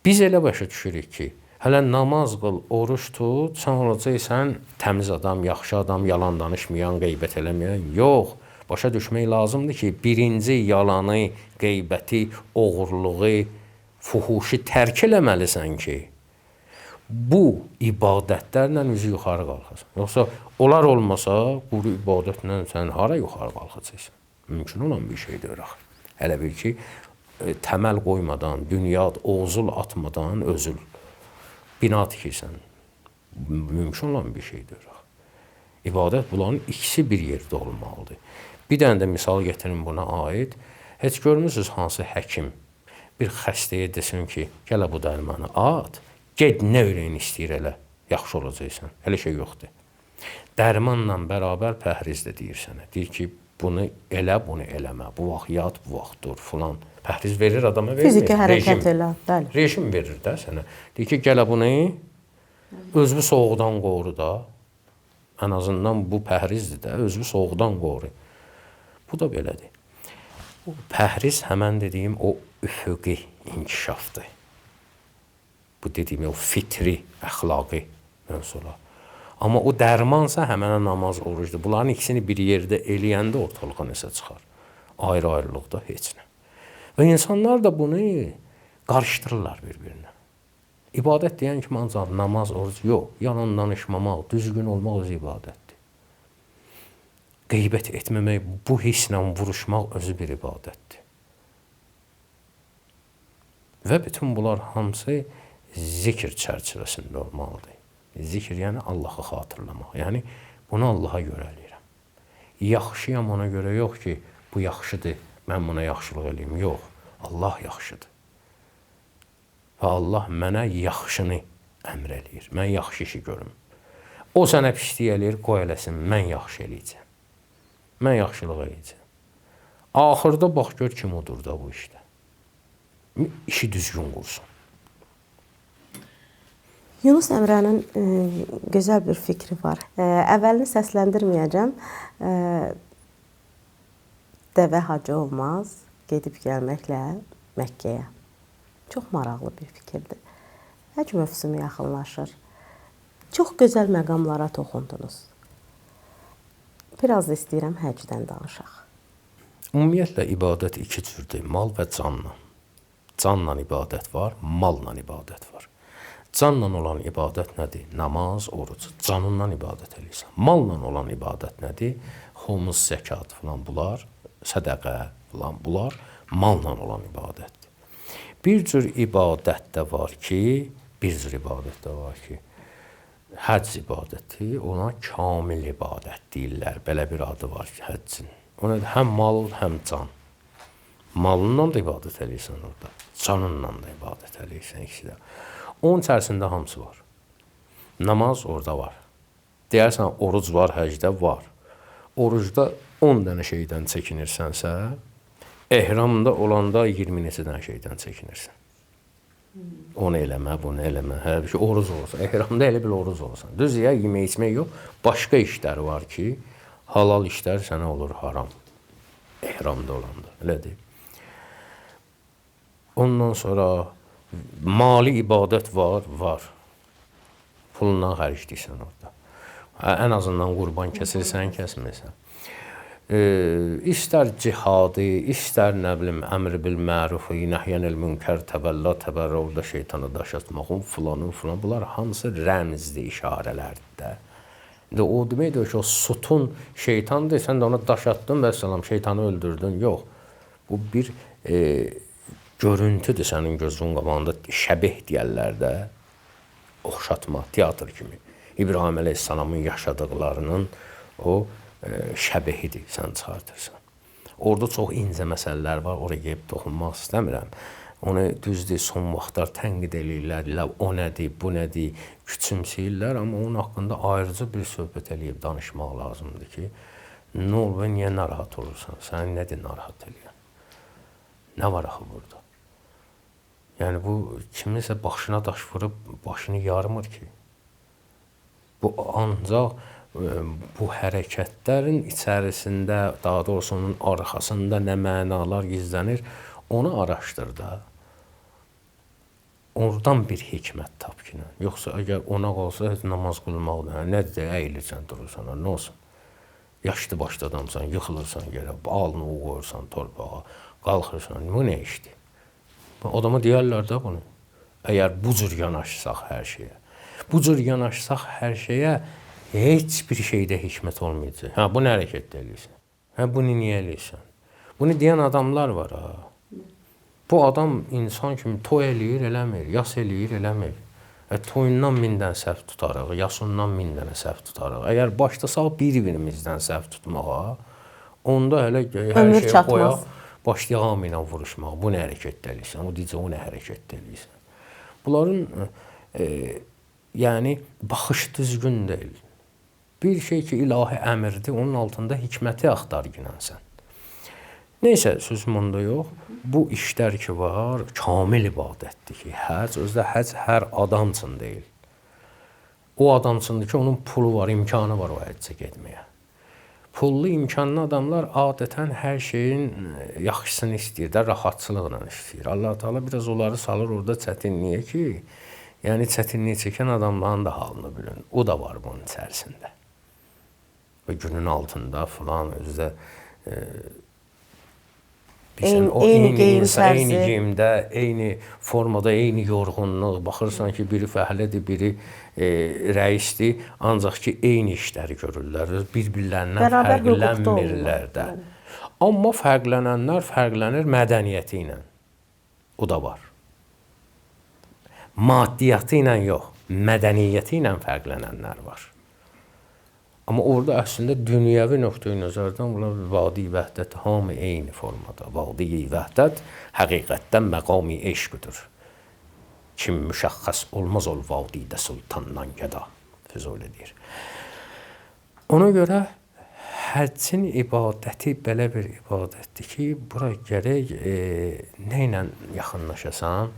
B: Biz elə başa düşürük ki, hələ namaz qıl, oruç tut, sən olacaqsan təmiz adam, yaxşı adam, yalan danışmayan, qeybət eləməyən. Yox, başa düşmək lazımdır ki, birinci yalanı, qeybəti, oğurluğu, fuhuşu tərk eləməlisən ki, bu ibadətlərlə üzü yuxarı qalxasan. Yoxsa onlar olmasa, quru ibadətlə sən hara yuxarı qalxacaqsan? Mümkün olan bir şey deyil axı. Hələ bil ki, təməl qoymadan, dünya ozul atmadan özül bina tikirsən. Mümkün olan bir şey deyil axı. İbadət bunların ikisi bir yerdə olmalıdır. Bir dənə də misal gətirim buna aid. Heç görmürsünüz hansı həkim bir xəstəyə desin ki, gələ bu dərmanı at, get nə ürəyin istəyir elə, yaxşı olacaqsan. Elə şey yoxdur. Dərmanla bərabər pəhriz də deyir sənə. Deyir ki, bunu elə, bunu eləmə, bu vaxt yat, bu vaxt dur, filan. Pəhriz verir adama, vermir.
A: Fiziki hərəkət elə, bəli.
B: Rejim verir də sənə. Deyir ki, gələ bunu özünü soğuqdan qoru da. Ən azından bu pəhrizdir də, özünü soğuqdan qoru. Bu da belədir. Bu pəhriz həmən dediyim o üfüqi inkişafdır. Bu dediyim o fitri, əxlaqi mövzular. Amma o dərmansa həmənə namaz, orucdur. Bunların ikisini bir yerdə eləyəndə ortalığa nəsə çıxar. Ayrı-ayrılıqda heç nə. Və insanlar da bunu qarışdırırlar bir-birinə. İbadət deyən kimi ancaq namaz, oruc yox, yalan danışmamaq, düzgün olmaq özü ibadətdir. Qeybət etməmək, bu hisslə vuruşmaq özü bir ibadətdir. Və bütün bunlar hamısı zikr çərçivəsində olmalıdır. Zikr yəni Allahı xatırlamaq. Yəni bunu Allaha görə eləyirəm. Yaxşıyam ona görə yox ki, bu yaxşıdır, mən buna yaxşılıq eləyim. Yox, Allah yaxşıdır. Və Allah mənə yaxşını əmr eləyir. Mən yaxşı işi görüm. O sənə pislik eləyir, qoy eləsin, mən yaxşı eləyəcəm. Mən yaxşılıq eləyəcəm. Axırda bax gör kim odur da bu işdə. İşi düzgün qursun.
A: Yunus Əmrənin gözəl bir fikri var. Əvvəlini səsləndirməyəcəm. Dəvə hacı olmaz, gedib gəlməklə Məkkəyə. Çox maraqlı bir fikirdir. Həcc mövsümü yaxınlaşır. Çox gözəl məqamlara toxundunuz. Biraz da istəyirəm həcdən danışaq.
B: Ümumiyyətlə ibadət iki cürdür, mal və canla. Canla ibadət var, malla ibadət var. Canla olan ibadət nədir? Namaz, oruc. Canınla ibadət eləyirsən. Malla olan ibadət nədir? Xomuz, zəkat filan bunlar, sədəqə filan bunlar malla olan ibadətdir. Bir cür ibadət də var ki, həcc ibadəti, ona kamil ibadət deyirlər. Belə bir adı var ki, həccin. Ona həm mal, həm can. Malınla da ibadət eləyirsən orada, canınla da ibadət eləyirsən, ikisi də. Onun içərisində hamısı var. Namaz orada var. Deyərsən, oruc var, həcdə var. Orucda 10 dənə şeydən çəkinirsənsə, ehramda olanda 20 neçə dənə şeydən çəkinirsən. Onu eləmə, bunu eləmə. Hər bir şey oruc olsun. Ehramda elə bil oruc olsun. Düz ya, yemək içmək yox. Başqa işlər var ki, halal işlər sənə olur haram. Ehramda olanda. Elədir. Ondan sonra mali ibadət var, var. Pulundan xərcləyirsən orada. Ən azından qurban kəsirsən, kəsmirsən. İstər cihadı, istər nə bilim, əmr bil mərufu, nəhyənil münkər, təbəlla, təbərrə, orada şeytana daş atmağın, filanın, filan. Bunlar hamısı rəmzdir, işarələrdir də. İndi o deməkdir ki, o sutun şeytandır, sən də ona daş atdın və salam, şeytanı öldürdün. Yox, bu bir görüntüdür sənin gözünün qabağında, şəbeh deyərlər də, oxşatma, teatr kimi. İbrahim əleyhissalamın yaşadıqlarının o şəbehidir, sən çıxartırsan. Orada çox incə məsələlər var, oraya gedib toxunmaq istəmirəm. Onu düzdür, son vaxtlar tənqid eləyirlər, o nədir, bu nədir, küçümsəyirlər, amma onun haqqında ayrıca bir söhbət eləyib danışmaq lazımdır ki, nə olur və niyə narahat olursan, səni nədir narahat eləyən? Nə var axı burada? Yəni bu, kiminsə başına daş vurub, başını yarmır ki. Bu ancaq bu hərəkətlərin içərisində, daha doğrusu onun arxasında nə mənalar gizlənir, onu araşdır da. Oradan bir hikmət tap ki. Yoxsa əgər ona qalsa, heç namaz qılmaq, nədir, əyilirsən, durursan, nə olsun? Yaşlı başlı adamsan, yıxılırsan yerə, alnı qoyursan torpağa, qalxırsan, bu nə işdir? Adama deyərlər də bunu. Əgər bu cür yanaşsaq hər şeyə, bu cür yanaşsaq hər şeyə, heç bir şeydə hikmət olmayacaq. Hə, bu nə hərəkət eləyirsən? Hə, bunu niyə eləyirsən? Bunu deyən adamlar var ha. Bu adam insan kimi toy eləyir, eləmir, yas eləyir, eləmir. Toyundan 1000 dənə səhv tutarıq, yasından 1000 dənə səhv tutarıq. Əgər başlasaq bir-birimizdən səhv tutmağa, onda hələ hər şeyi qoyaq, başlayaq hamı ilə vuruşmaq. Bu nə hərəkət eləyirsən? O deyəcək, o nə hərəkət eləyirsən? Bunların yəni baxış düzgün deyil. Bir şey ki, ilahi əmrdir, onun altında hikməti axtar ginənsən. Neysə, sözüm onda yox. Bu işlər ki var, kamil ibadətdir ki, həcc, özü də həcc hər adam üçün deyil. O adam üçündür ki, onun pulu var, imkanı var o həccə getməyə. Pullu, imkanlı adamlar adətən hər şeyin yaxşısını istəyir də, rahatçılıqla istəyir. Allah Teala biraz onları salır orada çətinliyə ki, yəni çətinliyi çəkən adamların da halını bilin. O da var bunun içərisində. Və günün altında filan özü də eyni geyim tərzi, eyni geyimdə, eyni formada, eyni yorğunluq. Baxırsan ki, biri fəhlədir, biri rəisdir, ancaq ki, eyni işləri görürlər, bir-birlərindən fərqlənmirlər də. Amma fərqlənənlər fərqlənir mədəniyyəti ilə. O da var. Maddiyyatı ilə yox, mədəniyyəti ilə fərqlənənlər var. Amma orada əslində dünyəvi nöqteyi nəzərdən bunlar vadi vəhdət hamı eyni formada. Vadi vəhdət həqiqətdə məqami eşqdir. Kim müşəxəs olmaz ol vadidə sultandan gəda. Füzuli deyir. Ona görə həccin ibadəti belə bir ibadətdir ki, bura gərək nə ilə yaxınlaşasan?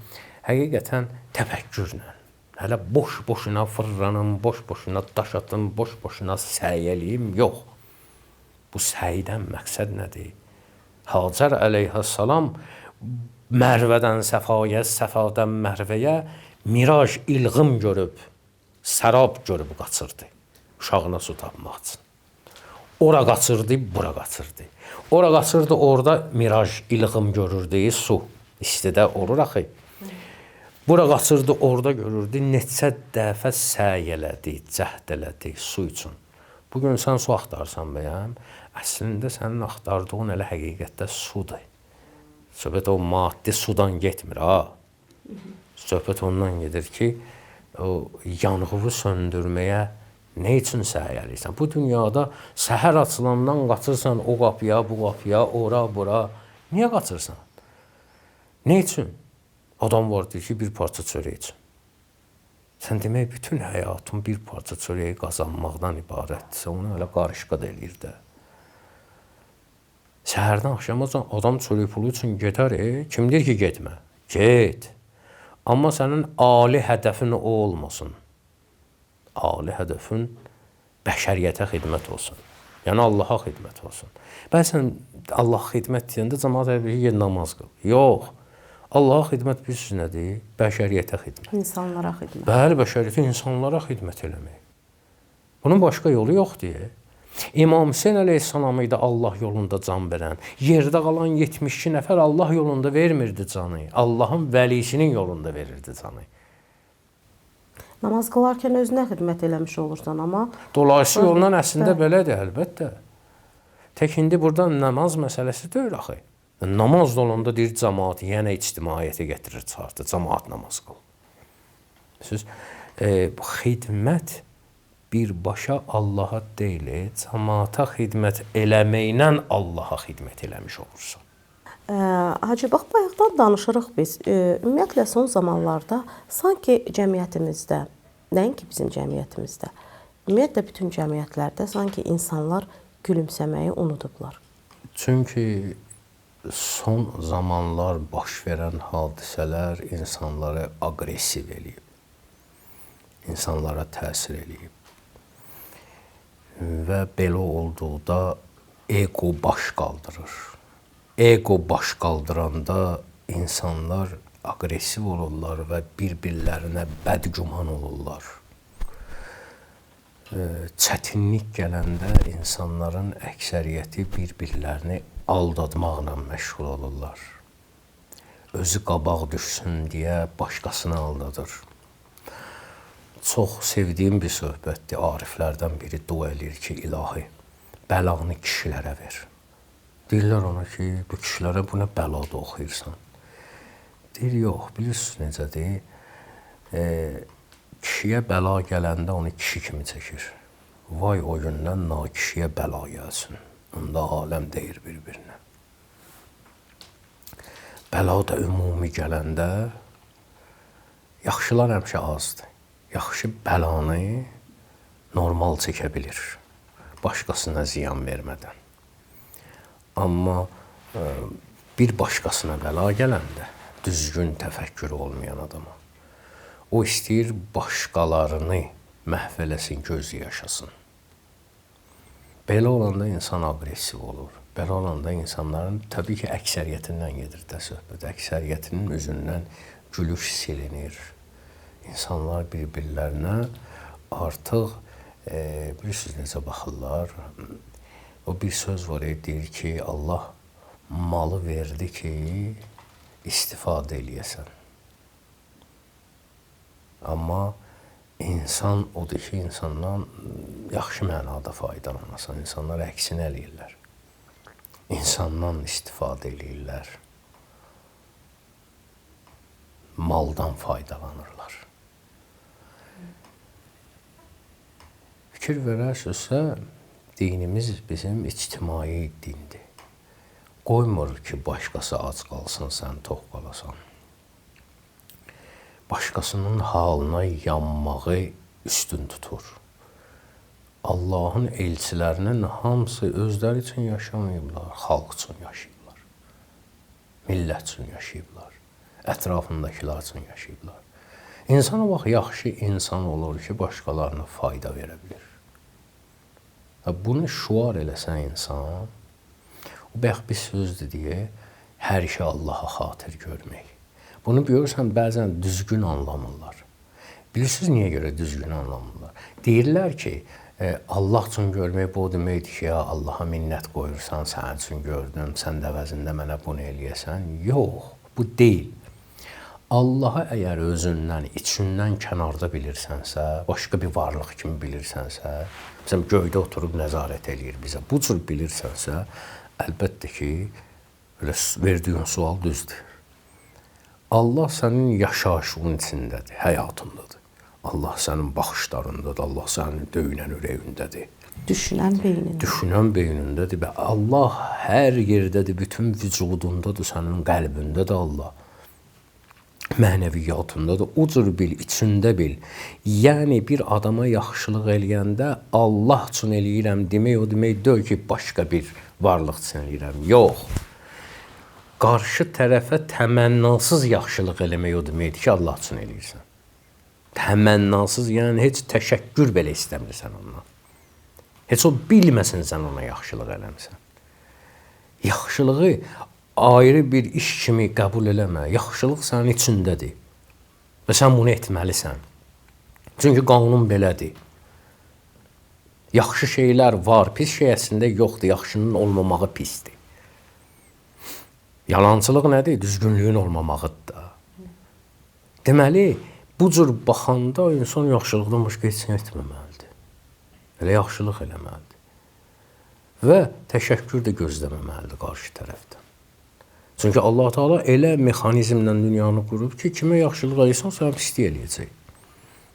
B: Həqiqətən təfəkkürlə. Hələ boş-boşuna fırlanım, boş-boşuna daş atım, boş-boşuna səy eləyim, yox. Bu səydən məqsəd nədir? Hacər əleyhissalam Mərvədən Səfaya, Səfadan Mərvəyə miraj ilğım görüb, sərab görüb qaçırdı. Uşağına su tapmaq üçün. Ora qaçırdı, bura qaçırdı. Ora qaçırdı, orada miraj ilğım görürdü, su. İstidə olur axı. Bura qaçırdı, orada görürdü, neçə dəfə səy elədi, cəhd elədi su üçün. Bugün sən su axtarsan bəyəm, əslində sənin axtardığın elə həqiqətdə sudur. Söhbət o maddi sudan getmir, ha. Söhbət ondan gedir ki, o yanğını söndürməyə nə üçün səy eləyirsən? Bu dünyada səhər açılandan qaçırsan o qapıya, bu qapıya, ora, bura. Niyə qaçırsan? Nə üçün? Adam var deyir ki, bir parça çörək üçün. Sən demək, bütün həyatın bir parça çörəyi qazanmaqdan ibarətdirsə, onu elə qarışqa da eləyir də. Səhərdən axşamacan adam çörək pulu üçün gedər, kim deyir ki, getmə? Get. Amma sənin ali hədəfin o olmasın. Ali hədəfin bəşəriyyətə xidmət olsun. Yəni Allaha xidmət olsun. Bəzən Allaha xidmət deyəndə cəmaət elə bilir ki, namaz qıl. Yox. Allaha xidmət bilirsiniz nədir? Bəşəriyyətə xidmət.
A: İnsanlara xidmət.
B: Bəli, bəşəriyyətə, insanlara xidmət eləmək. Bunun başqa yolu yoxdur. İmam Hüseyn əleyhissalam idi Allah yolunda can verən. Yerdə qalan 72 nəfər Allah yolunda vermirdi canı. Allahın vəlisinin yolunda verirdi canı.
A: Namaz qılarkən özünə xidmət eləmiş olursan, amma
B: dolayısıyla yolla əslində belədir, əlbəttə. Tək indi burada namaz məsələsi deyil axı. Namaz olanda deyir cəmaat yenə ictimaiyyətə gətirir, çıxartır, cəmaat namaz qıl. Siz xidmət birbaşa Allaha deyil, cəmaata xidmət eləməklə Allaha xidmət eləmiş olursan.
A: Hacı, bax, bayaqdan danışırıq biz. Ümumiyyətlə, son zamanlarda sanki cəmiyyətimizdə, nəinki bizim cəmiyyətimizdə, ümumiyyətlə bütün cəmiyyətlərdə sanki insanlar gülümsəməyi unudublar.
B: Çünki son zamanlar baş verən hadisələr insanları aqressiv eləyib, insanlara təsir eləyib və belə olduqda ego baş qaldırır. Ego baş qaldıranda insanlar aqressiv olurlar və bir-birlərinə bədgüman olurlar. Çətinlik gələndə insanların əksəriyyəti bir-birlərini aldatmaqla məşğul olurlar. Özü qabaq düşsün deyə başqasını aldadır. Çox sevdiyim bir söhbətdir. Ariflərdən biri dua eləyir ki, ilahi, bəlanı kişilərə ver. Deyirlər ona ki, bu kişilərə bu nə bəla da oxuyursan. Deyir, yox, bilirsiniz necədir? Kişiyə bəla gələndə onu kişi kimi çəkir. Vay o gündən nakişiyə bəla gəlsin. Onda aləm deyir bir-birinə. Bəla da ümumi gələndə yaxşılar həmişə azdır. Yaxşı bəlanı normal çəkə bilir, başqasına ziyan vermədən. Amma bir başqasına bəla gələndə düzgün təfəkkürü olmayan adama, o istəyir başqalarını məhv eləsin, gözü yaşasın. Belə olanda insan aqressiv olur. Belə olanda insanların təbii ki, əksəriyyətindən gedir də söhbət. Əksəriyyətinin üzündən gülüş silinir. İnsanlar bir-birlərinə artıq, bilirsiniz necə baxırlar. O bir söz var, deyir ki, Allah malı verdi ki, istifadə eləyəsən. Amma insan odur ki, insandan yaxşı mənada faydalanasan. İnsanlar əksinə eləyirlər. İnsandan istifadə eləyirlər. Maldan faydalanırlar. Fikir verərsinizsə, dinimiz bizim ictimai dindir. Qoymur ki, başqası ac qalsın, sən tox qalasan. Başqasının halına yanmağı üstün tutur. Allahın elçilərinin hamısı özləri üçün yaşamayıblar, xalq üçün yaşayıblar. Millət üçün yaşayıblar, ətrafındakılar üçün yaşayıblar. İnsan o vaxt yaxşı insan olur ki, başqalarına fayda verə bilir. Və bunu şuar eləsən insan, o bayaq bir sözdür deyə, hər işi Allaha xatir görmək. Bunu görürsən, bəzən düzgün anlamırlar. Bilirsiniz niyə görə düzgün anlamırlar? Deyirlər ki, Allah üçün görmək bu o deməkdir ki, ya Allaha minnət qoyursan, sənin üçün gördüm, sən də əvəzində mənə bunu eləyəsən. Yox, bu deyil. Allahı əgər özündən, içindən kənarda bilirsənsə, başqa bir varlıq kimi bilirsənsə, məsələn, göydə oturub nəzarət eləyir bizə, bu cür bilirsənsə, əlbəttə ki, elə verdiyin sual düzdür. Allah sənin yaşayışın içindədir, həyatındadır. Allah sənin baxışlarındadır, Allah sənin döyünən ürəyindədir.
A: Düşünən beynində.
B: Düşünən beynindədir və Allah hər yerdədir, bütün vücudundadır, sənin qəlbindədir Allah. Mənəviyyatındadır, o cür bil, içində bil. Yəni, bir adama yaxşılıq eləyəndə Allah üçün eləyirəm demək, o demək deyil ki, başqa bir varlıq üçün eləyirəm. Yox. Qarşı tərəfə təmənnasız yaxşılıq eləmək o deməkdir ki, Allah üçün eləyirsən. Təmənnasız, yəni heç təşəkkür belə istəmirsən ondan. Heç o bilməsin sən ona yaxşılıq eləmirsən. Yaxşılığı ayrı bir iş kimi qəbul eləmə. Yaxşılıq sənin içindədir və sən bunu etməlisən. Çünki qanun belədir. Yaxşı şeylər var, pis şey əslində yoxdur. Yaxşının olmamağı pisdir. Yalançılıq nədir? Düzgünlüyün olmamağıdır da. Deməli, bu cür baxanda insan yaxşılıqdan başqa heç nə etməməlidir. Elə yaxşılıq eləməlidir. Və təşəkkür də gözləməməlidir qarşı tərəfdən. Çünki Allah Teala elə mexanizmlə dünyanı qurub ki, kimə yaxşılıq eləyirsən, sənə pislik eləyəcək.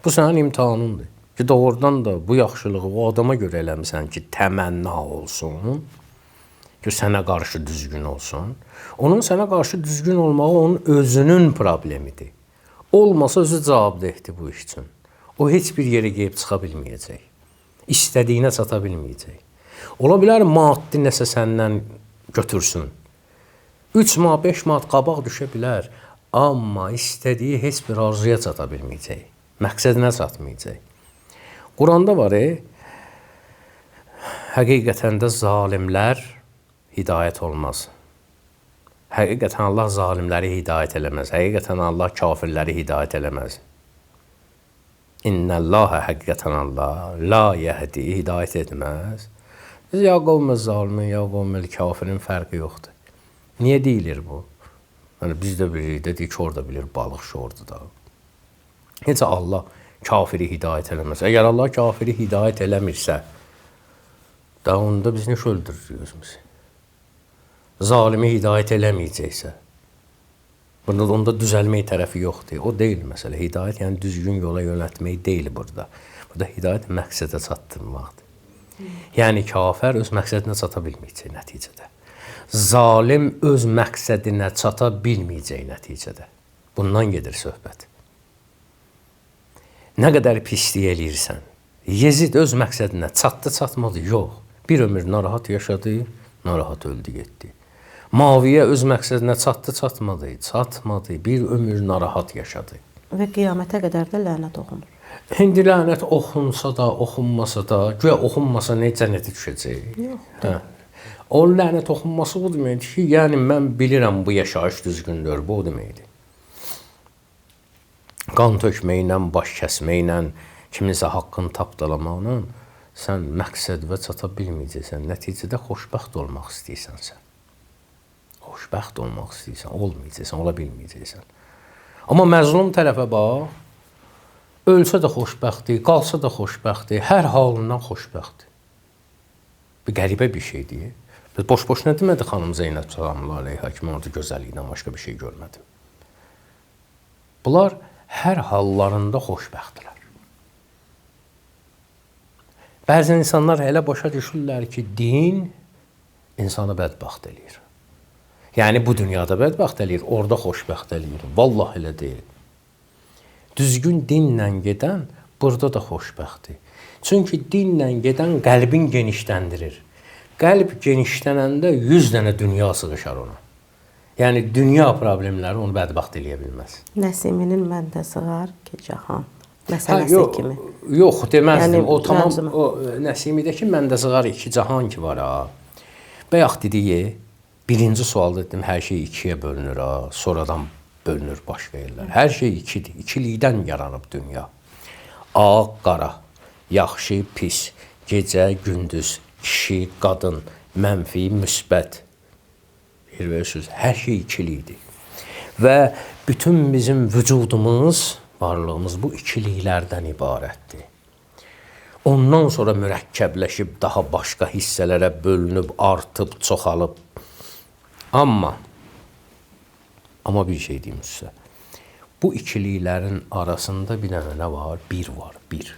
B: Bu sənin imtahanındır. Ki, doğrudan da bu yaxşılığı o adama görə eləmisən ki, təmənna olsun, ki, sənə qarşı düzgün olsun. Onun sənə qarşı düzgün olmağı onun özünün problemidir. Olmasa özü cavabdehdir bu iş üçün. O heç bir yerə gəlib çıxa bilməyəcək. İstədiyinə çata bilməyəcək. Ola bilər maddi nəsə səndən götürsün. 3 manat, 5 manat qabaq düşə bilər, amma istədiyi heç bir arzuya çata bilməyəcək. Məqsədinə çatmayacaq. Quranda var, həqiqətən də zalimlər hidayət olmaz. Həqiqətən Allah zalimləri hidayət eləməz. Həqiqətən Allah kafirləri hidayət eləməz. İnnəllahə həqiqətən Allah la yəhdi, hidayət etməz. Biz ya qovmə zalimin, ya qovmə kafirin fərqi yoxdur. Niyə deyilir bu? Yəni, biz də bilirik, dedik ki, orada bilir, balıq şordur da. Necə Allah kafiri hidayət eləməz? Əgər Allah kafiri hidayət eləmirsə, da onda biz necə öldürürük özümüzü? Zalimi hidayət eləməyəcəksə, bunda onda düzəlmək tərəfi yoxdur. O deyil məsələ. Hidayət, yəni düzgün yola yönəltmək deyil burada. Burada hidayət məqsədə çatdırmaqdır. Yəni kafir öz məqsədinə çata bilməyəcək nəticədə. Zalim öz məqsədinə çata bilməyəcək nəticədə. Bundan gedir söhbət. Nə qədər pislik eləyirsən, Yezid öz məqsədinə çatdı, çatmadı, yox. Bir ömür narahat yaşadı, narahat öldü, getdi. Maviyə öz məqsədinə çatdı, çatmadı, çatmadı, bir ömür narahat yaşadı.
A: Və qiyamətə qədər də lənət oxunur.
B: İndi lənət oxunsa da, oxunmasa da, güya oxunmasa nə cənnətə düşəcək?
A: Yox.
B: Hə. O lənət oxunması o deməkdir ki, yəni mən bilirəm bu yaşayış düzgündür, bu o deməkdir. Qan tökməklə, baş kəsməklə, kiminsə haqqını tapdalamaqla sən məqsədvə çata bilməyəcəksən. Nəticədə xoşbəxt olmaq istəyirsən sən. Xoşbəxt olmaq istəyirsən, olmayacaqsan, ola bilməyəcəksən. Amma məzlum tərəfə bax, ölsə də xoşbəxtdir, qalsa da xoşbəxtdir, hər halından xoşbəxtdir. Bir qəribə bir şeydir. Biz boş-boşuna demədi xanım Zeynəb salamullah əleyhə ki, mən orada gözəllikdən başqa bir şey görmədim. Bunlar hər hallarında xoşbəxtdirlər. Bəzən insanlar elə başa düşürlər ki, din insanı bədbəxt eləyir. Yəni bu dünyada bədbəxt eləyir, orada xoşbəxt eləyir. Vallah elə deyil. Düzgün dinlə gedən burada da xoşbəxtdir. Çünki dinlə gedən qəlbin genişləndirir. Qəlb genişlənəndə 100 dənə dünya sığışar ona. Yəni dünya problemləri onu bədbəxt eləyə bilməz.
A: Nəsiminin məndə sığar ki cahan məsələsi
B: yox,
A: kimi.
B: Yox, deməzdim.
A: Yəni,
B: o tamam
A: mənzuma.
B: O Nəsimidəki məndə sığar iki cahan ki var ha. Bayaq dediyi birinci sualda dedim hər şey ikiyə bölünür ha, sonradan bölünür başqa yerlər. Hər şey ikidir. İkilikdən yaranıb dünya. Ağ, qara, yaxşı, pis, gecə, gündüz, kişi, qadın, mənfi, müsbət. Bir verirsiniz, hər şey ikilikdir. Və bütün bizim vücudumuz, varlığımız bu ikiliklərdən ibarətdir. Ondan sonra mürəkkəbləşib daha başqa hissələrə bölünüb, artıb, çoxalıb. Amma bir şey deyim sizə. Bu ikiliklərin arasında bir dənə nə var? Bir var, bir.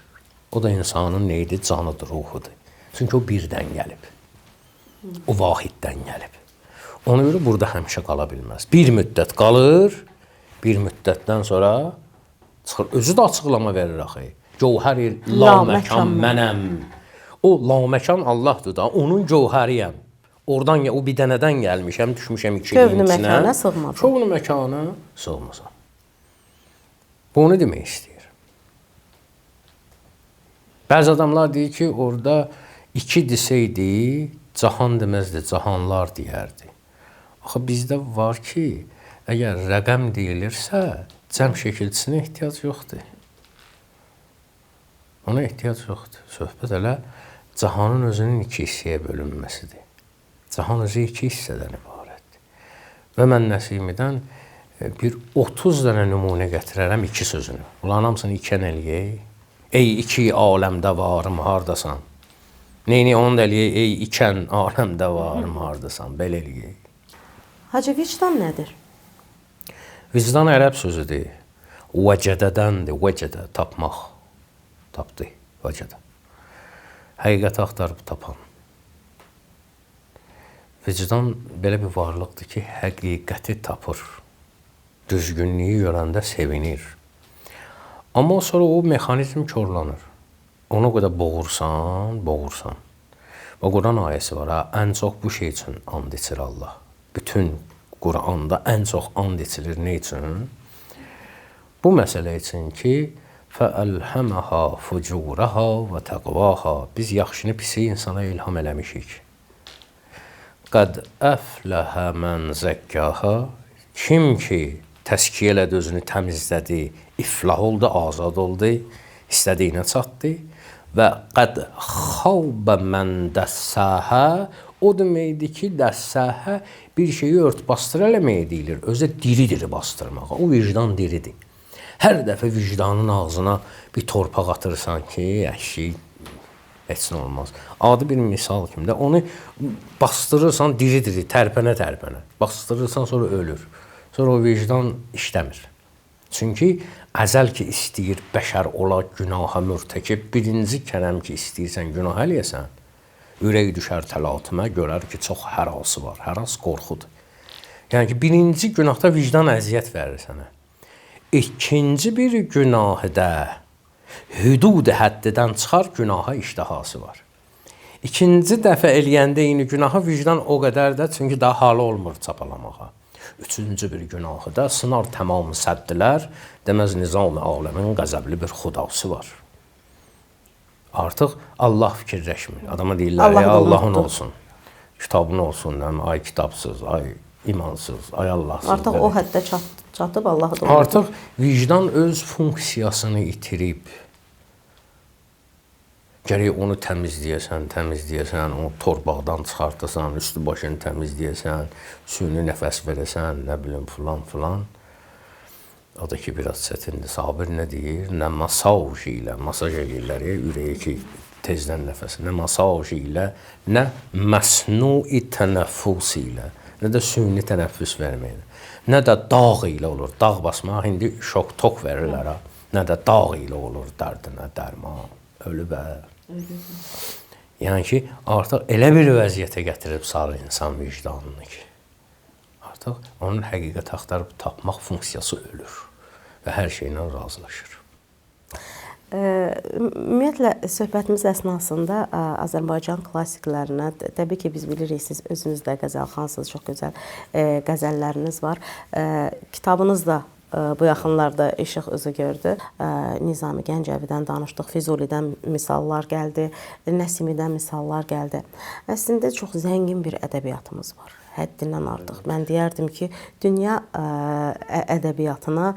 B: O da insanın nə idi? Canıdır, ruhudur. Çünki o birdən gəlib. O vahiddən gəlib. Ona görə burada həmişə qala bilməz. Bir müddət qalır, bir müddətdən sonra çıxır. Özü də açıqlama verir axı. Gövhər la məkan mənəm. O la məkan Allahdır da, onun gövhəriyəm. Oradan o bir dənədən gəlmişəm, düşmüşəm ikiliyin
A: Kövnü
B: içinə.
A: məkana sığmadım.
B: Kövnü məkana sığmasam. Bu onu demək istəyir. Bəzi adamlar deyir ki, orada iki deseydi, cahan deməzdi, cahanlar deyərdi. Axı bizdə var ki, əgər rəqəm deyilirsə, cəm şəkilçisinə ehtiyac yoxdur. Ona ehtiyac yoxdur. Söhbət elə cahanın özünün iki hissəyə bölünməsidir. Cahan özü iki hissədən ibarətdir. Və mən Nəsimidən bir 30 dənə nümunə gətirərəm iki sözünü. Ulan hamısını ikən eləyək. Ey iki aləmdə varım, hardasan? Neyni onu da eləyək, ey ikən aləmdə varım, hardasan? Belə eləyək.
A: Hacı, vicdan nədir?
B: Vicdan ərəb sözüdür. Vəcədədəndir, vəcədə, tapmaq. Tapdı, vəcədə. Həqiqəti axtarıb tapan. Vicdan belə bir varlıqdır ki, həqiqəti tapır. Düzgünlüyü görəndə sevinir. Amma sonra o mexanizm korlanır. Ona qədər boğursan, boğursan. Və Quran ayəsi var, ha, ən çox bu şey üçün and içir Allah. Bütün Quranda ən çox and içilir nə üçün? Bu məsələ üçün ki, فَأَلْهَمَهَا فُجُورَهَا وَتَقْوَاهَا. Biz yaxşını pisi insana ilham eləmişik. Qad əfləhə mən zəkkəha. Kim ki təskiyə elədi, özünü təmizlədi, iflah oldu, azad oldu, istədiyinə çatdı. Və qad xavbə mən dəssəhə. O deməkdir ki, dəssəhə bir şeyi ört basdır eləməyə deyilir. Özü diri-diri bastırmağa. O vicdan diridir. Hər dəfə vicdanın ağzına bir torpaq atırsan ki, əşi, heç nə olmaz. Adi bir misal kimi də onu bastırırsan diri-diri, tərpənə-tərpənə. Bastırırsan, sonra ölür. Sonra o vicdan işləmir. Çünki əzəl ki istəyir bəşər ola günaha mürtəkib, birinci kərəm ki istəyirsən günah eləyəsən, ürək düşər təlatümə, görər ki, çox hərası var. Həras qorxudur. Yəni ki, birinci günahda vicdan əziyyət verir sənə. İkinci bir günahı da hüdud həddidən çıxar, günaha iştahası var. İkinci dəfə eləyəndə eyni günahı vicdan o qədər də, çünki daha halı olmur çapalamağa. Üçüncü bir günahı da sınar tamam səddilər, deməz nizam-ı aləmin qəzəbli bir xudası var. Artıq Allah fikirləşmir. Adama deyirlər, Allah Allahın olsun, kitabın olsun, ay kitabsız, ay imansız, ay Allahsız.
A: Artıq o həddə çatıb Allahı da unutub.
B: Artıq vicdan öz funksiyasını itirib. Gərək onu təmizləyəsən, təmizləyəsən, onu torpaqdan çıxartasan, üstü başını təmizləyəsən, süni nəfəs verəsən, nə bilim, filan, filan. O da ki, biraz çətindir. Sabir nə deyir? Nə masaj ilə, masaj eləyirlər, ürəyə ki, tezdən nəfəs. Nə masaj ilə, nə məsnui tənəffüs ilə, nə də süni tənəffüs verməklə, nə də dağ ilə olur. Dağ basmaq indi şok tok verirlər ha. Nə də dağ ilə olur dərdinə dərman. Ölüb hə. Yəni ki, artıq elə bir vəziyyətə gətirib sarı insan vicdanını ki, artıq onun həqiqət axtarıb tapmaq funksiyası ölür və hər şeylə razılaşır.
A: Ümumiyyətlə, söhbətimiz əsnasında Azərbaycan klassiklərinə, təbii ki, biz bilirik, siz özünüz də qəzəlxansınız, çox gözəl qəzəlləriniz var. Kitabınız da bu yaxınlarda işıq üzü gördü. Nizami Gəncəvidən danışdıq, Füzulidən misallar gəldi, Nəsimidən misallar gəldi. Əslində çox zəngin bir ədəbiyyatımız var. Həddindən artıq. Mən deyərdim ki, dünya ədəbiyyatına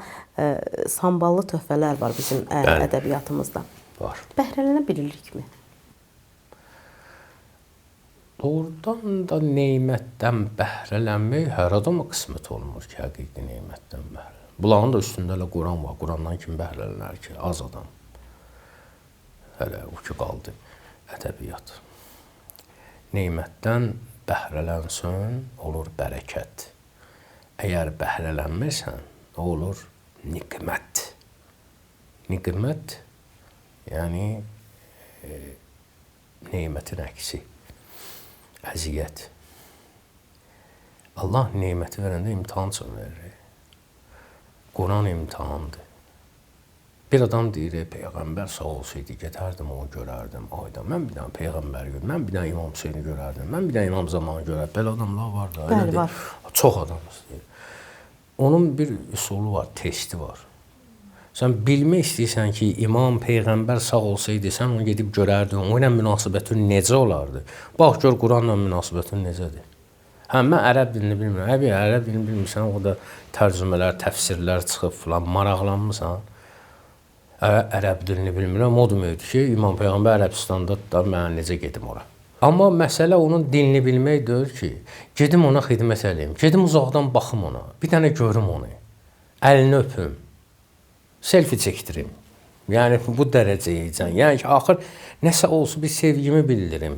A: samballı töhfələr var bizim ədəbiyyatımızda.
B: Var.
A: Bəhrələnə bilirikmi?
B: Doğrudan da nemətdən bəhrələnmək hər adama qismət olmur ki, həqiqi nemətdən bəhrələnmək. Bunların da üstündə elə Quran var. Qurandan kim bəhrələnər ki? Az adam. Hələ o ki qaldı ədəbiyyat. Nemətdən bəhrələnsən, olur bərəkət. Əgər bəhrələnmirsən, olur niqmət. Niqmət, yəni nemətin əksi, əziyyət. Allah neməti verəndə imtahan üçün verir. Quran imtahandır. Bir adam deyir, Peyğəmbər sağ olsaydı, gedərdim, onu görərdim. Ayda, mən bir dənə Peyğəmbər görərdim, mən bir dənə İmam Hüseyni görərdim, mən bir dənə İmam Zamanı görərdim. Belə adamlar var da.
A: Bəli, var.
B: Çox adam istəyir. Onun bir üsulu var, testi var. Sən bilmək istəyirsən ki, İmam, Peyğəmbər sağ olsaydı, sən onu gedib görərdin, o ilə münasibətin necə olardı? Bax, gör, Quranla münasibətin necədir? Hə, mən ərəb dilini bilmirəm. Əbi, ərəb dilini bilmirsən, o da tərcümələr, təfsirlər çıxıb filan, maraqlanmısan. Ərəb dilini bilmirəm, o deməkdir ki, İmam Peyğəmbər Ərəbistanda da mən necə gedim ora. Amma məsələ onun dilini bilmək deyil ki, gedim ona xidmət eləyim, gedim uzaqdan baxım ona, bir dənə görüm onu, əlini öpüm, selfie çəkdirim. Yəni, bu dərəcəyəcən. Yəni ki, axır nəsə olsun, bir sevgimi bildirim.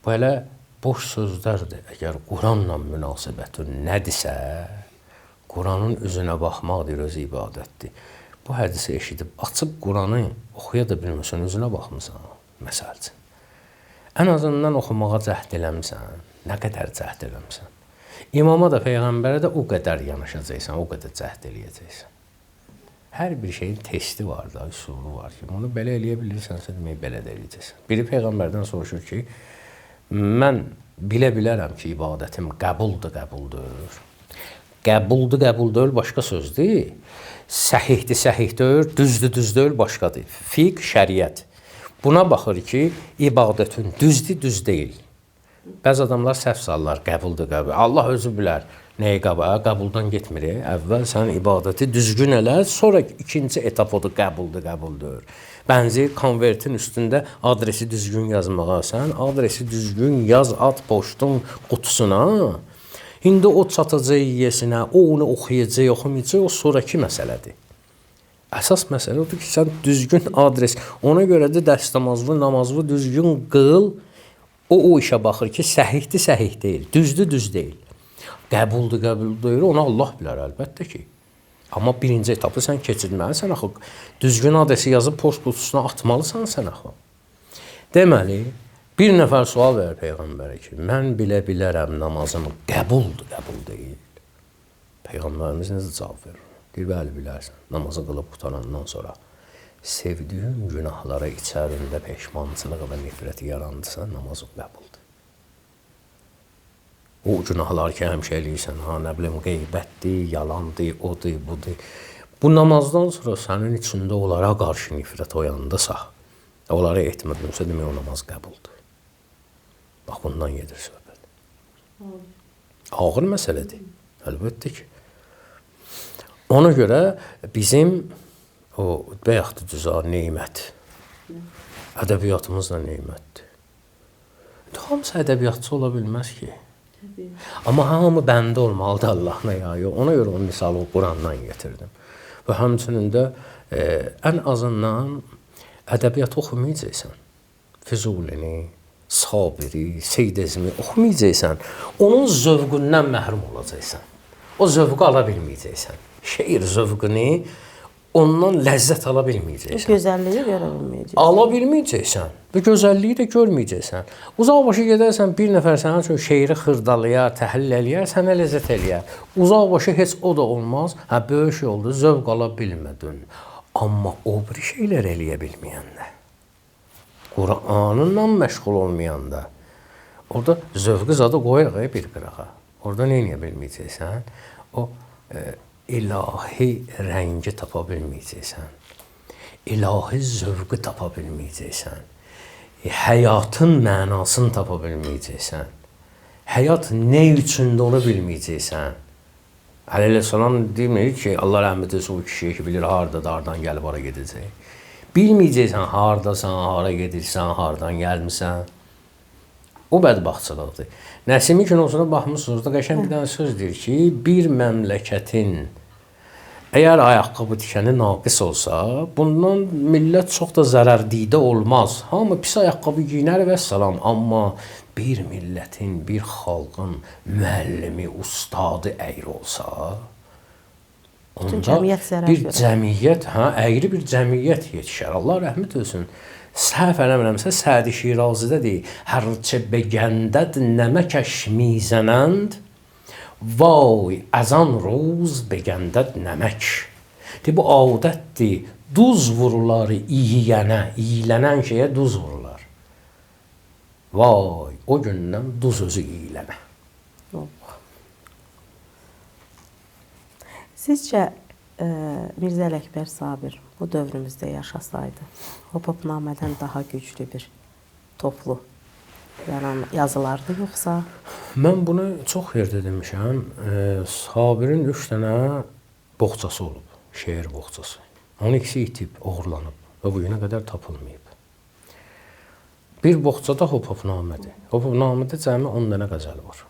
B: Belə boş sözlərdir. Əgər Quranla münasibətin nədirsə, Quranın üzünə baxmaq deyir, özü ibadətdir. Bu hədisi eşidib, açıb Quranı oxuya da bilmirsən, özünə baxmısan, məsəl üçün. Ən azından oxumağa cəhd eləmisən, nə qədər cəhd eləmisən. İmama da, Peyğəmbərə də o qədər yanaşacaqsan, o qədər cəhd eləyəcəksən. Hər bir şeyin testi var da, üsulu var ki, bunu belə eləyə bilirsənsə, demək, belə də eləyəcəksən. Biri Peyğəmbərdən soruşur ki, mən bilə bilərəm ki, ibadətim qəbuldur, qəbuldur. Qəbuldur, qəbul deyil, başqa sözdür. Səhihdir, səhih deyil, düzdür, düz deyil, başqadır. Fiqh, şəriət. Buna baxır ki, ibadətin düzdür, düz deyil. Bəzi adamlar səhv salırlar, qəbuldur, qəbul. Allah özü bilər nəyi qəbul. Qəbuldan getmir. Əvvəl sən ibadəti düzgün elə, sonra ikinci etap odur, qəbuldur, qəbul deyil. Bənzir konvertin üstündə adresi düzgün yazmağa, sən adresi düzgün yaz, at poçtun qutusuna. İndi o çatacaq yesinə, o onu oxuyacaq, oxumayacaq, o sonraki məsələdir. Əsas məsələ odur ki, sən düzgün adres, ona görə də dəstəmazlı, namazlı düzgün qıl, o işə baxır ki, səhihdir, səhih deyil, düzdür, düz deyil. Qəbuldur, qəbul deyil, onu Allah bilər əlbəttə ki. Amma birinci etapı sən keçirməlisən axı, düzgün adresi yazıb post qutusuna atmalısan sən axı. Deməli, bir nəfər sual verir Peyğəmbərə ki, mən bilə bilərəm namazım qəbuldur, qəbul deyil. Peyğəmbərimiz necə cavab verir? Deyir, bəli, bilərsən, namazı qılıb qurtarandan sonra sevdiyin günahlara içərində peşmançılıq və nifrəti yarandısa, namazın qəbuldur. O günahlar ki, həmişə eləyirsən, ha, nə bilim, qeybətdir, yalandır, odur, budur. Bu namazdan sonra sənin içində onlara qarşı nifrət oyandısa, onlara etmədinsə, demək o namaz qəbuldur. Bax, bundan gedir söhbət. Ağır məsələdir, əlbəttə ki. Ona görə bizim o bayaq da düz nemət, ədəbiyyatımız da nemətdir. Hamısı ədəbiyyatçı ola bilməz ki. Təbii. Amma hamı bəndə olmalıdır Allahına ya yox. Ona görə o misalı o Qurandan getirdim. Və həmçinin də ən azından ədəbiyyat oxumayacaqsan. Füzulini, Sabiri, Seyid Ezmi oxumayacaqsan. Onun zövqündən məhrum olacaqsan. O zövqü ala bilməyəcəksən. Şeir zövqünü Ondan ləzzət ala bilməyəcəksən.
A: Gözəlliyi görə bilməyəcəksən.
B: Ala bilməyəcəksən və gözəlliyi də görməyəcəksən. Uzaq başa gedərsən, bir nəfər sənin üçün şeiri xırdalayar, təhlil eləyər, sənə ləzzət eləyər. Uzaq başa heç o da olmaz. Hə, böyük şey oldu, zövq ala bilmədin. Amma o bir şeylər eləyə bilməyəndə, Qur'anınla məşğul olmayanda, orada zövqü zadı qoyarıq bir qırağa. Orada nə eləyə bilməyəcəksən? O ilahi rəngi tapa bilməyəcəksən. İlahi zövqü tapa bilməyəcəksən. Həyatın mənasını tapa bilməyəcəksən. Həyat nə üçündür onu bilməyəcəksən. Əleyhissalam demir ki, Allah rəhmət etsin o kişiyə ki, bilir hardadır, hardan gəlib hara gedəcək. Bilməyəcəksən hardasan, hara gedirsən, hardan gəlmisən. O bədbəxtçılıqdır. Nəsimi kinosuna baxmısınız da qəşəng bir dənə söz deyir ki, bir məmləkətin əgər ayaqqabı tikəni naqis olsa, bundan millət çox da zərərdidə olmaz. Hamı pis ayaqqabı giyinər və salam. Amma bir millətin, bir xalqın müəllimi, ustadı əyri olsa, onda bir cəmiyyət, hə, əyri bir cəmiyyət yetişər. Allah rəhmət etsin. Səhv eləmirəmsə, Sədi Şirazidə deyir, hərçə begəndəd nəməkəş mizənənd, vay əzan ruz begəndəd nəmək. De, bu adətdir, duz vurular yiyənə, yiyilənən şeyə duz vurular. Vay, o gündən duz özü yiyilənə.
A: Sizcə, Mirzə Ələkbər Sabir bu dövrümüzdə yaşasaydı, Hopopnamədən daha güclü bir toplu yazılardı yoxsa?
B: Mən bunu çox yerdə demişəm. Sabirin 3 dənə boğçası olub, şeir boğçası. Onun ikisi itib, oğurlanıb və bu günə qədər tapılmayıb. Bir boğçada Hopopnamədir. Hopopnamədə cəmi 10 dənə qəzəl var.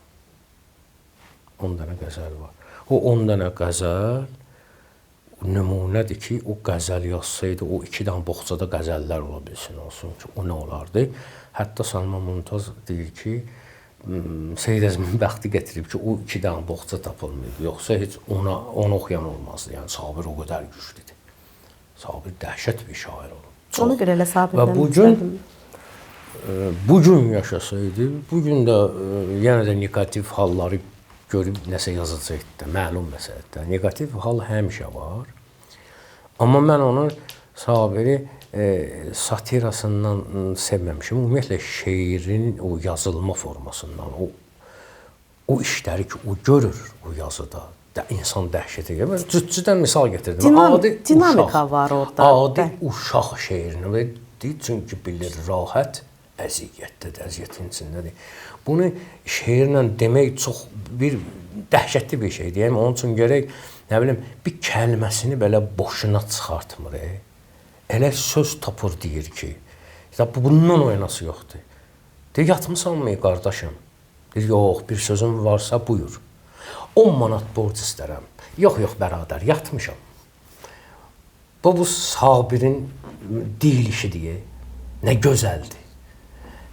B: 10 dənə qəzəl var. O 10 dənə qəzəl nümunədir ki, o qəzəl yazsaydı, o 2 dənə boğçada qəzəllər ola bilsin, olsun ki, o nə olardı? Hətta Salman Mümtaz deyir ki, Seyid Əzmin bəxti gətirib ki, o 2 dənə boğça tapılmayıb. Yoxsa heç onu oxuyan olmazdı. Yəni, Sabir o qədər güclüdür. Sabir dəhşət bir şair olub.
A: Çox. Ona görə elə Sabirdən
B: və bugün yaşasaydı, bugün də yenə də neqativ halları görüb nəsə yazacaqdı, məlum məsələdir. Neqativ hal həmişə var. Amma mən onun Sabiri satirasından sevməmişim. Ümumiyyətlə, şeirin o yazılma formasından, o işləri ki, o görür o yazıda, insan dəhşətə gəlir. Mən cütcüdən misal gətirdim.
A: Dinamika var orada.
B: Adi uşaq şeirini, çünki bilir, rahat əziyyətdədir, əziyyətin içindədir. Bunu şeirlə demək çox bir dəhşətli bir şeydir. Yəni, onun üçün gərək, nə bilim, bir kəlməsini belə boşuna çıxartmır. Elə söz tapır deyir ki, bundan o yanası yoxdur. Deyir, yatmısan mı qardaşım? Deyir, yox, bir sözüm varsa buyur. 10 manat borc istərəm. Yox, yox, bəradər, yatmışam. Bu Sabirin deyilişi deyə, nə gözəldir.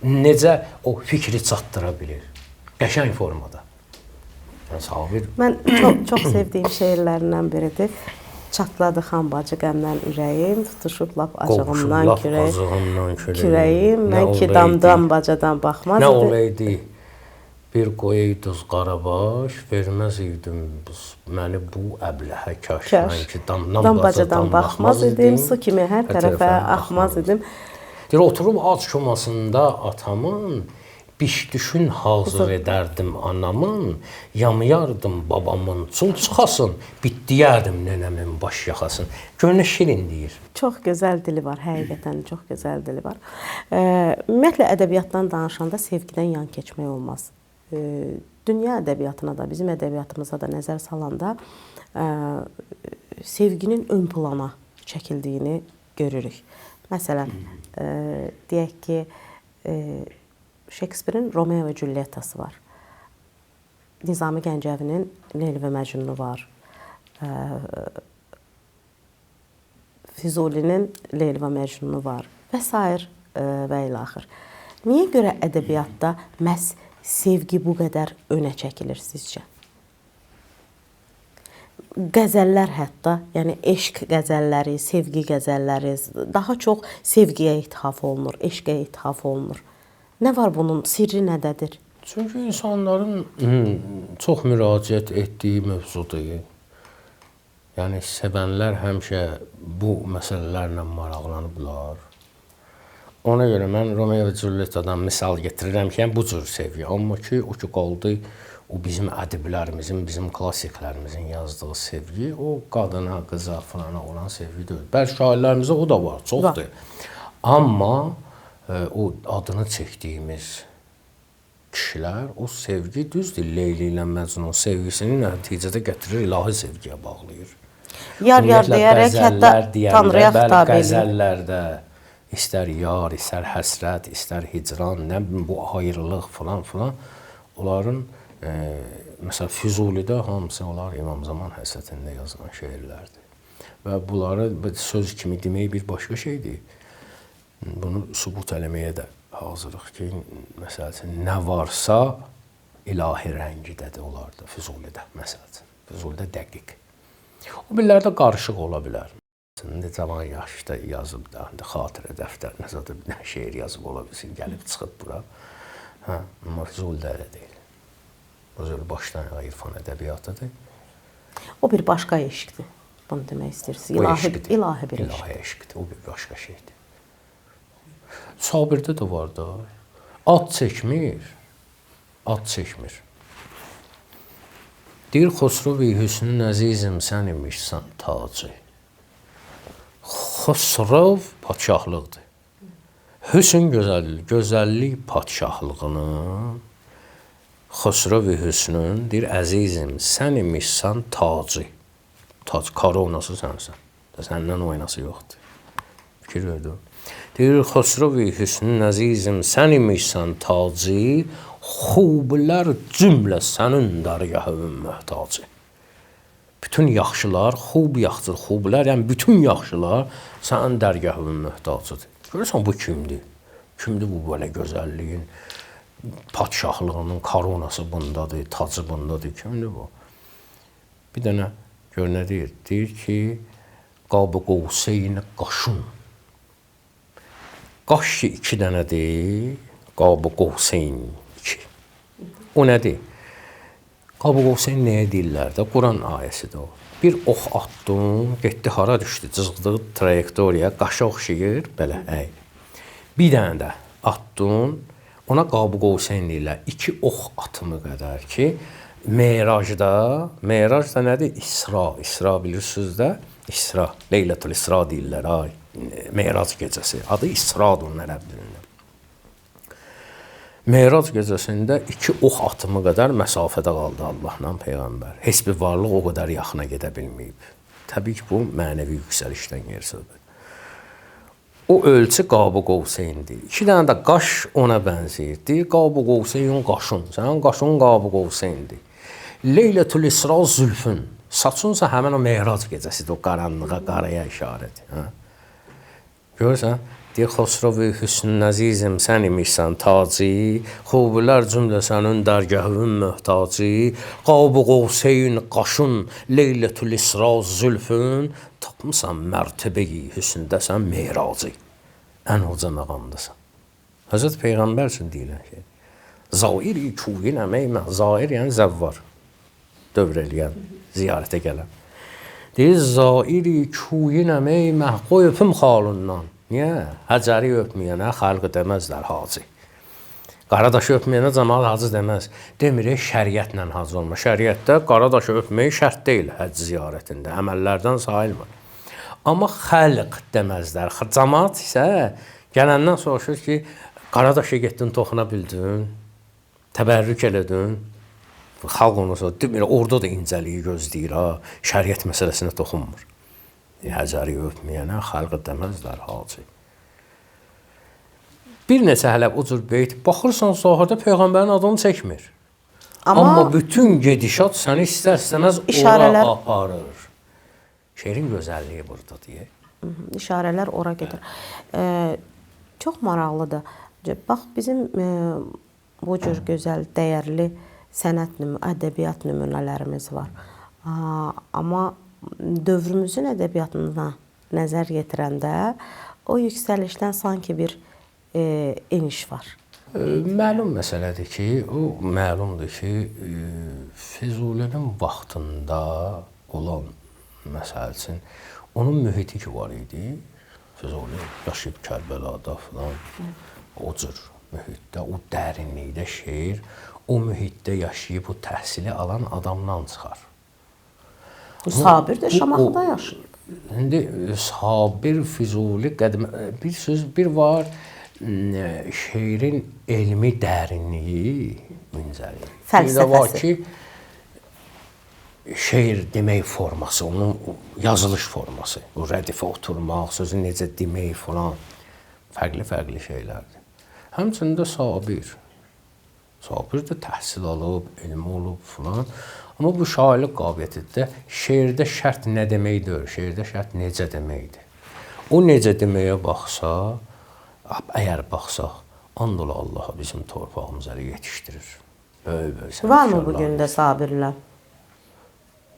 B: Necə o fikri çatdıra bilir. Qəşəng formada. Yəni, Sabir...
A: Mən çox sevdiyim şeirlərindən biridir. Çatladı xan bacı qəmdən ürəyim, tutuşub lap acığımdan kürəyim. Mən ki damdan bacadan baxmaz idi.
B: Nə olaydı? Bir qoyaydınız qarabaş, verməz idim məni bu əbləhə kaş. Mən ki damdan bacadan baxmaz idim,
A: su kimi hər tərəfə axmaz idim.
B: Deyir, oturub ac komasında atamın, biş düşün hazır edərdim anamın, yamıyardım babamın çul çıxasın, bitdiyərdim nənəmin baş yaxasın. Gör nə şirin deyir.
A: Çox gözəl dili var, həqiqətən çox gözəl dili var. Ümumiyyətlə, ədəbiyyatdan danışanda sevgidən yan keçmək olmaz. Dünya ədəbiyyatına da, bizim ədəbiyyatımıza da nəzər salanda sevginin ön plana çəkildiyini görürük. Məsələn, deyək ki, Şekspirin Romeo və Cülyettası var. Nizami Gəncəvinin Leyli və Məcnunu var. Füzulinin Leyli və Məcnunu var və sair və ilaxır. Niyə görə ədəbiyyatda məhz sevgi bu qədər önə çəkilir sizcə? Qəzəllər hətta, yəni eşq qəzəlləri, sevgi qəzəlləri daha çox sevgiyə ithaf olunur, eşqə ithaf olunur. Nə var bunun sirri nədədir?
B: Çünki insanların çox müraciət etdiyi mövzudur. Yəni sevənlər həmişə bu məsələlərlə maraqlanıblar. Ona görə mən Romeo və Culyettadan misal gətirirəm ki, yəni bu cür sevgi. Amma ki, o ki qaldı o bizim ədiblərimizin, bizim klassiklərimizin yazdığı sevgi, o qadına, qıza, filana olan sevgi deyil. Bəzi şairlərimizdə o da var, çoxdur. Amma o adını çəkdiyimiz kişilər, o sevgi düzdür, Leyli ilə Məcnun sevgisini nəticədə gətirir, ilahi sevgiyə bağlayır.
A: Yar-yar deyərək hətta Tanrıya xitab edir.
B: Qəzəllərdə istər yar, istər həsrət, istər hicran, nə bilim bu ayrılıq filan filan, onların məsələn Füzulidə hamısı onlar İmam Zaman həsrətində yazılan şeirlərdir. Və bunları söz kimi demək bir başqa şeydir. Bunu sübut eləməyə də hazırıq ki, məsəl üçün nə varsa ilahi rəngidədir onlarda, Füzulidə məsəl üçün. Füzulidə dəqiq. O birlərdə qarışıq ola bilər. İndi cavan yaşda yazıb da, indi xatirə dəftərinə zada bir dənə şeir yazıb ola bilsin, gəlib çıxıb bura. Hə, amma Füzulidə elə deyil. Füzuli başdan ayağa irfan ədəbiyyatıdır.
A: O bir başqa eşqdir. Bunu demək istəyirsiniz. İlahi, ilahi bir eşq.
B: İlahi eşqdir. O bir başqa şeydir. Sabirdə də var da. Ad çəkmir. Ad çəkmir. Deyir Xosrovi hüsnün əzizim sən imişsən tacı. Xosrov padşahlıqdır. Hüsn gözəllik, gözəllik padşahlığının Xosrovi hüsnün deyir əzizim sən imişsən tacı. Tac, koronası sənsən. Səndən oynası yoxdur. Fikir verdin. Deyir Xosrovi hüsnün əzizim sən imişsən tacı, xublər cümlə sənin dərgahının möhtacı. Bütün yaxşılar, xub yaxşı, xublər, yəni bütün yaxşılar sənin dərgahının möhtacıdır. Görürsən bu kimdir? Kimdir bu belə gözəlliyin, padşahlığının koronası bundadır, tacı bundadır. Kimdir bu? Bir dənə gör nə deyir? Deyir ki, qab-ı qovseyn qaşun. Qaş ki iki dənədir, qab-ı qovseyn iki. O nədir? Qab-ı qovseyn nəyə deyirlər də? Quran ayəsidir o. Bir ox atdın, getdi hara düşdü, cızdığı trayektoriya, qaşa oxşayır, belə, əy. Bir dənə də atdın, ona qab-ı qovseyn deyirlər. İki ox atımı qədər ki, Meracda, Merac da nədir? İsra, İsra bilirsiniz də, İsra, Leylətül İsra deyirlər, ay, Merac gecəsi. Adı İsradır onun ərəb dilində. Merac gecəsində iki ox atımı qədər məsafədə qaldı Allahla Peyğəmbər. Heç bir varlıq o qədər yaxına gedə bilməyib. Təbii ki, bu mənəvi yüksəlişdən yer söhbət. O ölçü qab-ı qovseyndir. İki dənə də qaş ona bənzəyir. Deyir, qab-ı qovseyn qaşın. Sənin qaşın qab-ı qovseyndir. Leylətül İsra zülfün. Saçınsa həmin o Merac gecəsidir, o qaranlığa, qaraya işarədir. Hə? Görürsən? Deyir, Xosrovi hüsnün əzizim sən imişsən taci, xubilər cümlə sənin dərgahının möhtacı, qab-ı qovseyn qaşın, Leylətül İsra zülfün, tapmısan mərtəbəyi hüsndəsən meracı. Ən uca məqamdasan. Həzrət Peyğəmbər üçün deyilən şey. Zairi kuyinəm ey mən, zair yəni zəvvar, dövr eləyən, ziyarətə gələn. Deyir, zairi kuyinəm ey məh, qoy öpüm xalından. Niyə? Həcəri öpməyənə xalq deməzlər hacı. Qaradaşı öpməyənə cəmaat hacı deməz. Demir, şəriətlə hacı olma. Şəriətdə qaradaşı öpmək şərt deyil həcc ziyarətində, əməllərdən sayılmır. Amma xalq deməzlər. Cəmaat isə gələndən soruşur ki, qaradaşa getdin, toxuna bildin, təbərrük elədin. Xalq onu soruşur. Demir, orada da incəliyi gözləyir, ha. Şəriət məsələsinə toxunmur. Həcəri öpməyənə xalq deməzlər hacı. Bir neçə hələ o cür beyt, baxırsan zahirdə Peyğəmbərin adını çəkmir. Amma bütün gedişat səni istər-istəməz ora aparır. Şeirin gözəlliyi burada deyə.
A: İşarələr ora gedir. Çox maraqlıdır. Bax, bizim bu cür gözəl, dəyərli sənət, ədəbiyyat nümunələrimiz var. Amma dövrümüzün ədəbiyyatına nəzər yetirəndə o yüksəlişdən sanki bir eniş var.
B: Məlum məsələdir ki, o məlumdur ki, Füzulinin vaxtında olan, məsəl üçün, onun mühiti ki var idi, Füzuli yaşayıb Kərbəlada filan, o cür mühitdə, o dərinlikdə şeir, o mühitdə yaşayıb o təhsili alan adamdan çıxar.
A: Sabir də Şamaxıda yaşayıb.
B: İndi Sabir, Füzuli qədim bir söz bir var, şeirin elmi dərinliyi müncəlik.
A: Fəlsəfəsi.
B: Bir də var ki, şeir demək forması, onun yazılış forması, o rədifə oturmaq, sözü necə demək falan fərqli-fərqli şeylərdir. Həmçinin də Sabir. Sabir də təhsil alıb, elmi olub filan. Amma bu şairlik qabiliyyətidir. Şeirdə şərt nə demək deyil, şeirdə şərt necə deməkdir. O necə deməyə baxsa, əgər baxsaq, and ola Allaha bizim torpağımız hələ yetişdirir. Böyük-böyük sənətkarlar.
A: Varmı bu gün də Sabirlər?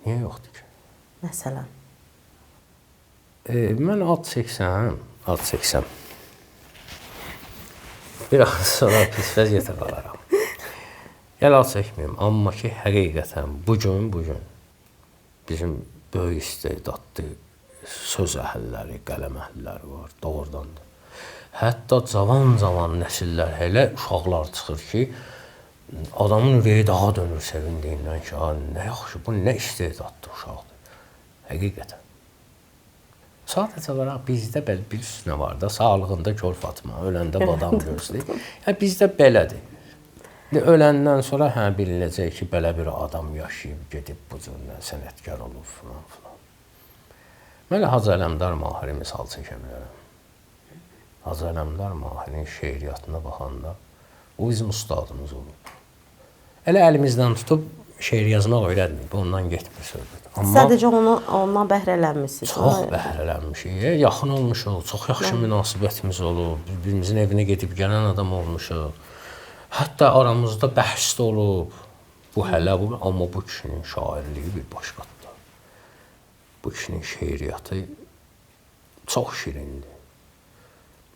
B: Niyə yoxdur ki?
A: Məsələn?
B: Mən ad çəksəm, biraz sonra pis vəziyyətə qalaram. Gəl ad çəkməyim, amma ki, həqiqətən bu gün bizim böyük istedadlı söz əhəlləri, qələm əhəlləri var, doğrudan da. Hətta cavan-cavan nəsillər, elə uşaqlar çıxır ki, adamın ürəyi daha dönür sevindiyindən ki, nə yaxşı, bu nə istedadlı uşaqdır. Həqiqətən. Sadəcə olaraq bizdə belə bir nə var da, sağlığında kor Fatma, öləndə badam gözlü. Yəni bizdə belədir. Öləndən sonra hə bilinəcək ki, belə bir adam yaşayıb, gedib bu cürdən sənətkar olub filan filan. Mən Hacı Ələmdar Mahiri misal çəkə bilərəm. Hacı Ələmdar Mahirinin şeiriyyatına baxanda o bizim ustadımız olub. Elə əlimizdən tutub şeir yazmaq öyrənməyib, ondan getmir söhbət. Amma
A: sadəcə ondan bəhrələnmişsiniz.
B: Çox bəhrələnmişik, yaxın olmuşuq, çox yaxşı münasibətimiz olub, bir-birimizin evinə gedib gələn adam olmuşuq. Hətta aramızda bəhs də olub. Bu hələ bu, amma bu kişinin şairliyi bir başqadır. Bu kişinin şeiriyyatı çox şirindir.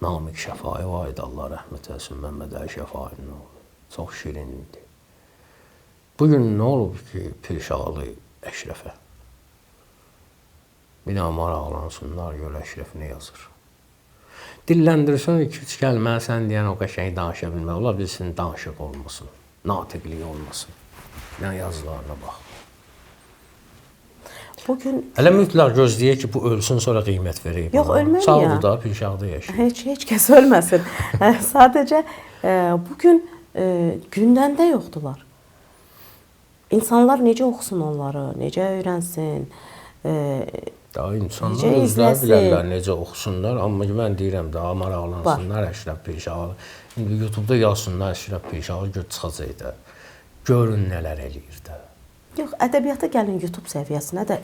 B: Namiq Şəfai var idi, Allah rəhmət eləsin, Məmməd Əli Şəfainin oğlu. Çox şirin idi. Bugün nə olub ki, Pirşağlı Əşrəfə? Bir daha maraqlansınlar, gör Əşrəf nə yazır. Dilləndirsən, 2-3 kəlmə sən deyən o qəşəng danışa bilmək, ola bilsin danışıq olmasın, natiqlik olmasın. Nə yazılarına bax.
A: Bugün
B: hələ mütləq gözləyək ki, bu ölsün, sonra qiymət verək.
A: Yox, ölmür ya.
B: Sağdır da, Pirşağda yaşayır.
A: Heç kəs ölməsin. Sadəcə bugün gündəmdə yoxdular. İnsanlar necə oxusun onları, necə öyrənsin?
B: Daha insanlar özləri bilərlər necə oxusunlar, amma mən deyirəm daha maraqlansınlar Əşrəf Pirşağlı. İndi YouTube-da yazsınlar Əşrəf Pirşağlı, gör çıxacaq da. Görün nələr eləyir də.
A: Yox, ədəbiyyata gəlin YouTube səviyyəsinə də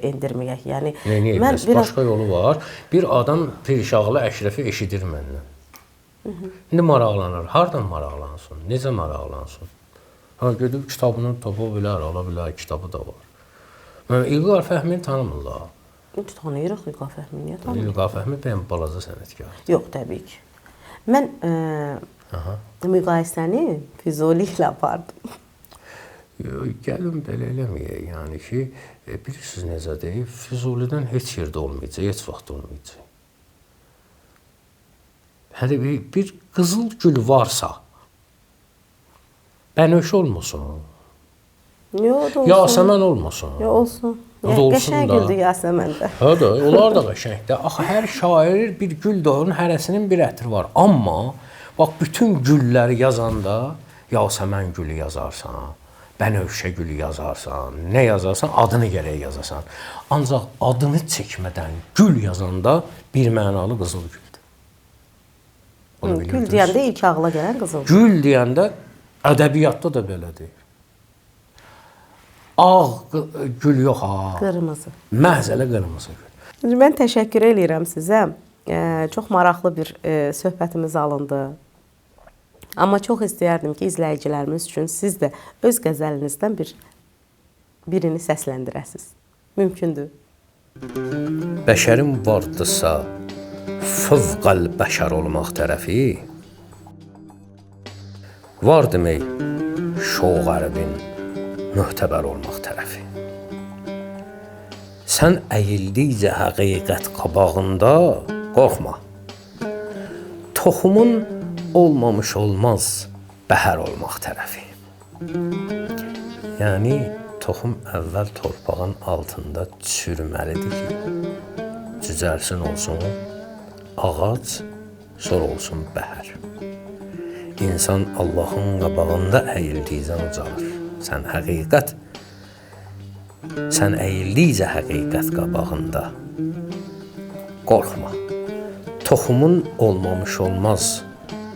A: endirməyək. Yəni
B: mən biraz başqa yolu var. Bir adam Pirşağlı Əşrəfi eşidir məndən. İndi maraqlanır. Hardan maraqlansın? Necə maraqlansın? Ha, gedib kitabını tapa bilər, ala bilər, kitabı da var. Mən İlqar Fəhmini tanımırlar.
A: Tanıyırıq İlqar Fəhmini, niyə tanımırıq?
B: İlqar Fəhmi mənim balaca sənətkar.
A: Yox, təbii ki. Mən müqayisəni Füzuli ilə apardım.
B: Gəlin belə eləməyək, yəni ki, bilirsiniz necə deyib, Füzulidən heç yerdə olmayacaq, heç vaxt olmayacaq. Hələ bir qızıl gül varsa, bənövşə olmasın.
A: Yox, olsun.
B: Yasəmən olmasın.
A: Yox, olsun. Qəşəng güldür Yasəmən də.
B: Hə də, onlar da qəşəngdir. Axı hər şair bir gül də, onun hərəsinin bir ətri var. Amma bax bütün gülləri yazanda Yasəmən gülü yazarsan, bənövşə gülü yazarsan, nə yazarsan adını gərək yazasan. Ancaq adını çəkmədən gül yazanda bir mənalı qızıl güldür.
A: Gül deyəndə ilk ağla gələn qızıl gül.
B: Gül deyəndə ədəbiyyatda da belədir. Ağ gül yox ha.
A: Qırmızı.
B: Məhz elə qırmızı gül.
A: Mən təşəkkür eləyirəm sizə. Çox maraqlı bir söhbətimiz alındı. Amma çox istəyərdim ki, izləyicilərimiz üçün siz də öz qəzəlinizdən bir birini səsləndirəsiz. Mümkündür.
B: Bəşərin vardısa fövqəl bəşər olmaq tərəfi, var demək şoğərbin möhtəbər olmaq tərəfi. Sən əyildikcə həqiqət qabağında qorxma. Toxumun olmamış olmaz bəhər olmaq tərəfi. Yəni toxum əvvəl torpağın altında çürüməlidir ki, cücərsin olsun ağac, sonra olsun bəhər. İnsan Allahın qabağında əyildikcə ucalır. Sən əyildikcə həqiqət qabağında qorxma. Toxumun olmamış olmaz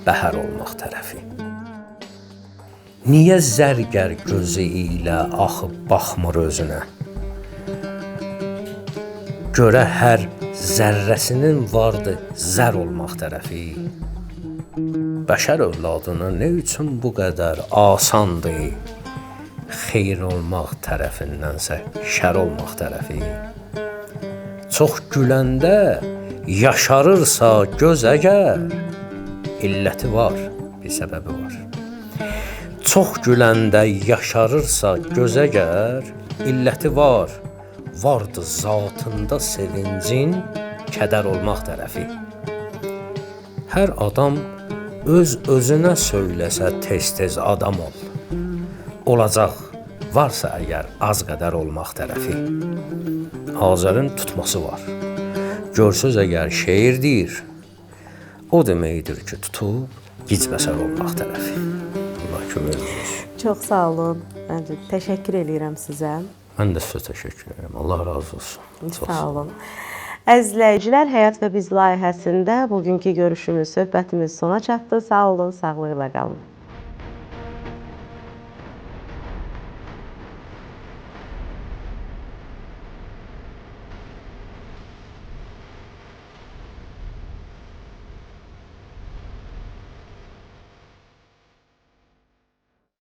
B: bəhər olmaq tərəfi. Niyə zərgər gözü ilə axı baxmır özünə? Görə hər zərrəsinin vardı zər olmaq tərəfi. Bəşər övladına nə üçün bu qədər asandır xeyir olmaq tərəfindənsə şər olmaq tərəfi? Çox güləndə yaşarırsa göz əgər, illəti var, bir səbəbi var. Çox güləndə yaşarırsa göz əgər, illəti var, vardı zatında sevincin kədər olmaq tərəfi. Hər adam öz özünə söyləsə tez-tez adam ol. Olacaq varsa əgər az qədər olmaq tərəfi. Azərin tutması var. Görsöz əgər şeir deyir, o deməkdir ki, tutub gicbəsər olmaq tərəfi. Allah kömək olsun.
A: Çox sağ olun. Məncə təşəkkür eləyirəm sizə.
B: Mən də sizə təşəkkür edirəm. Allah razı olsun.
A: Çox sağ olun. Əziz izləyicilər, Həyat və Biz layihəsində bugünkü görüşümüz, söhbətimiz sona çatdı. Sağ olun, sağlıqla qalın.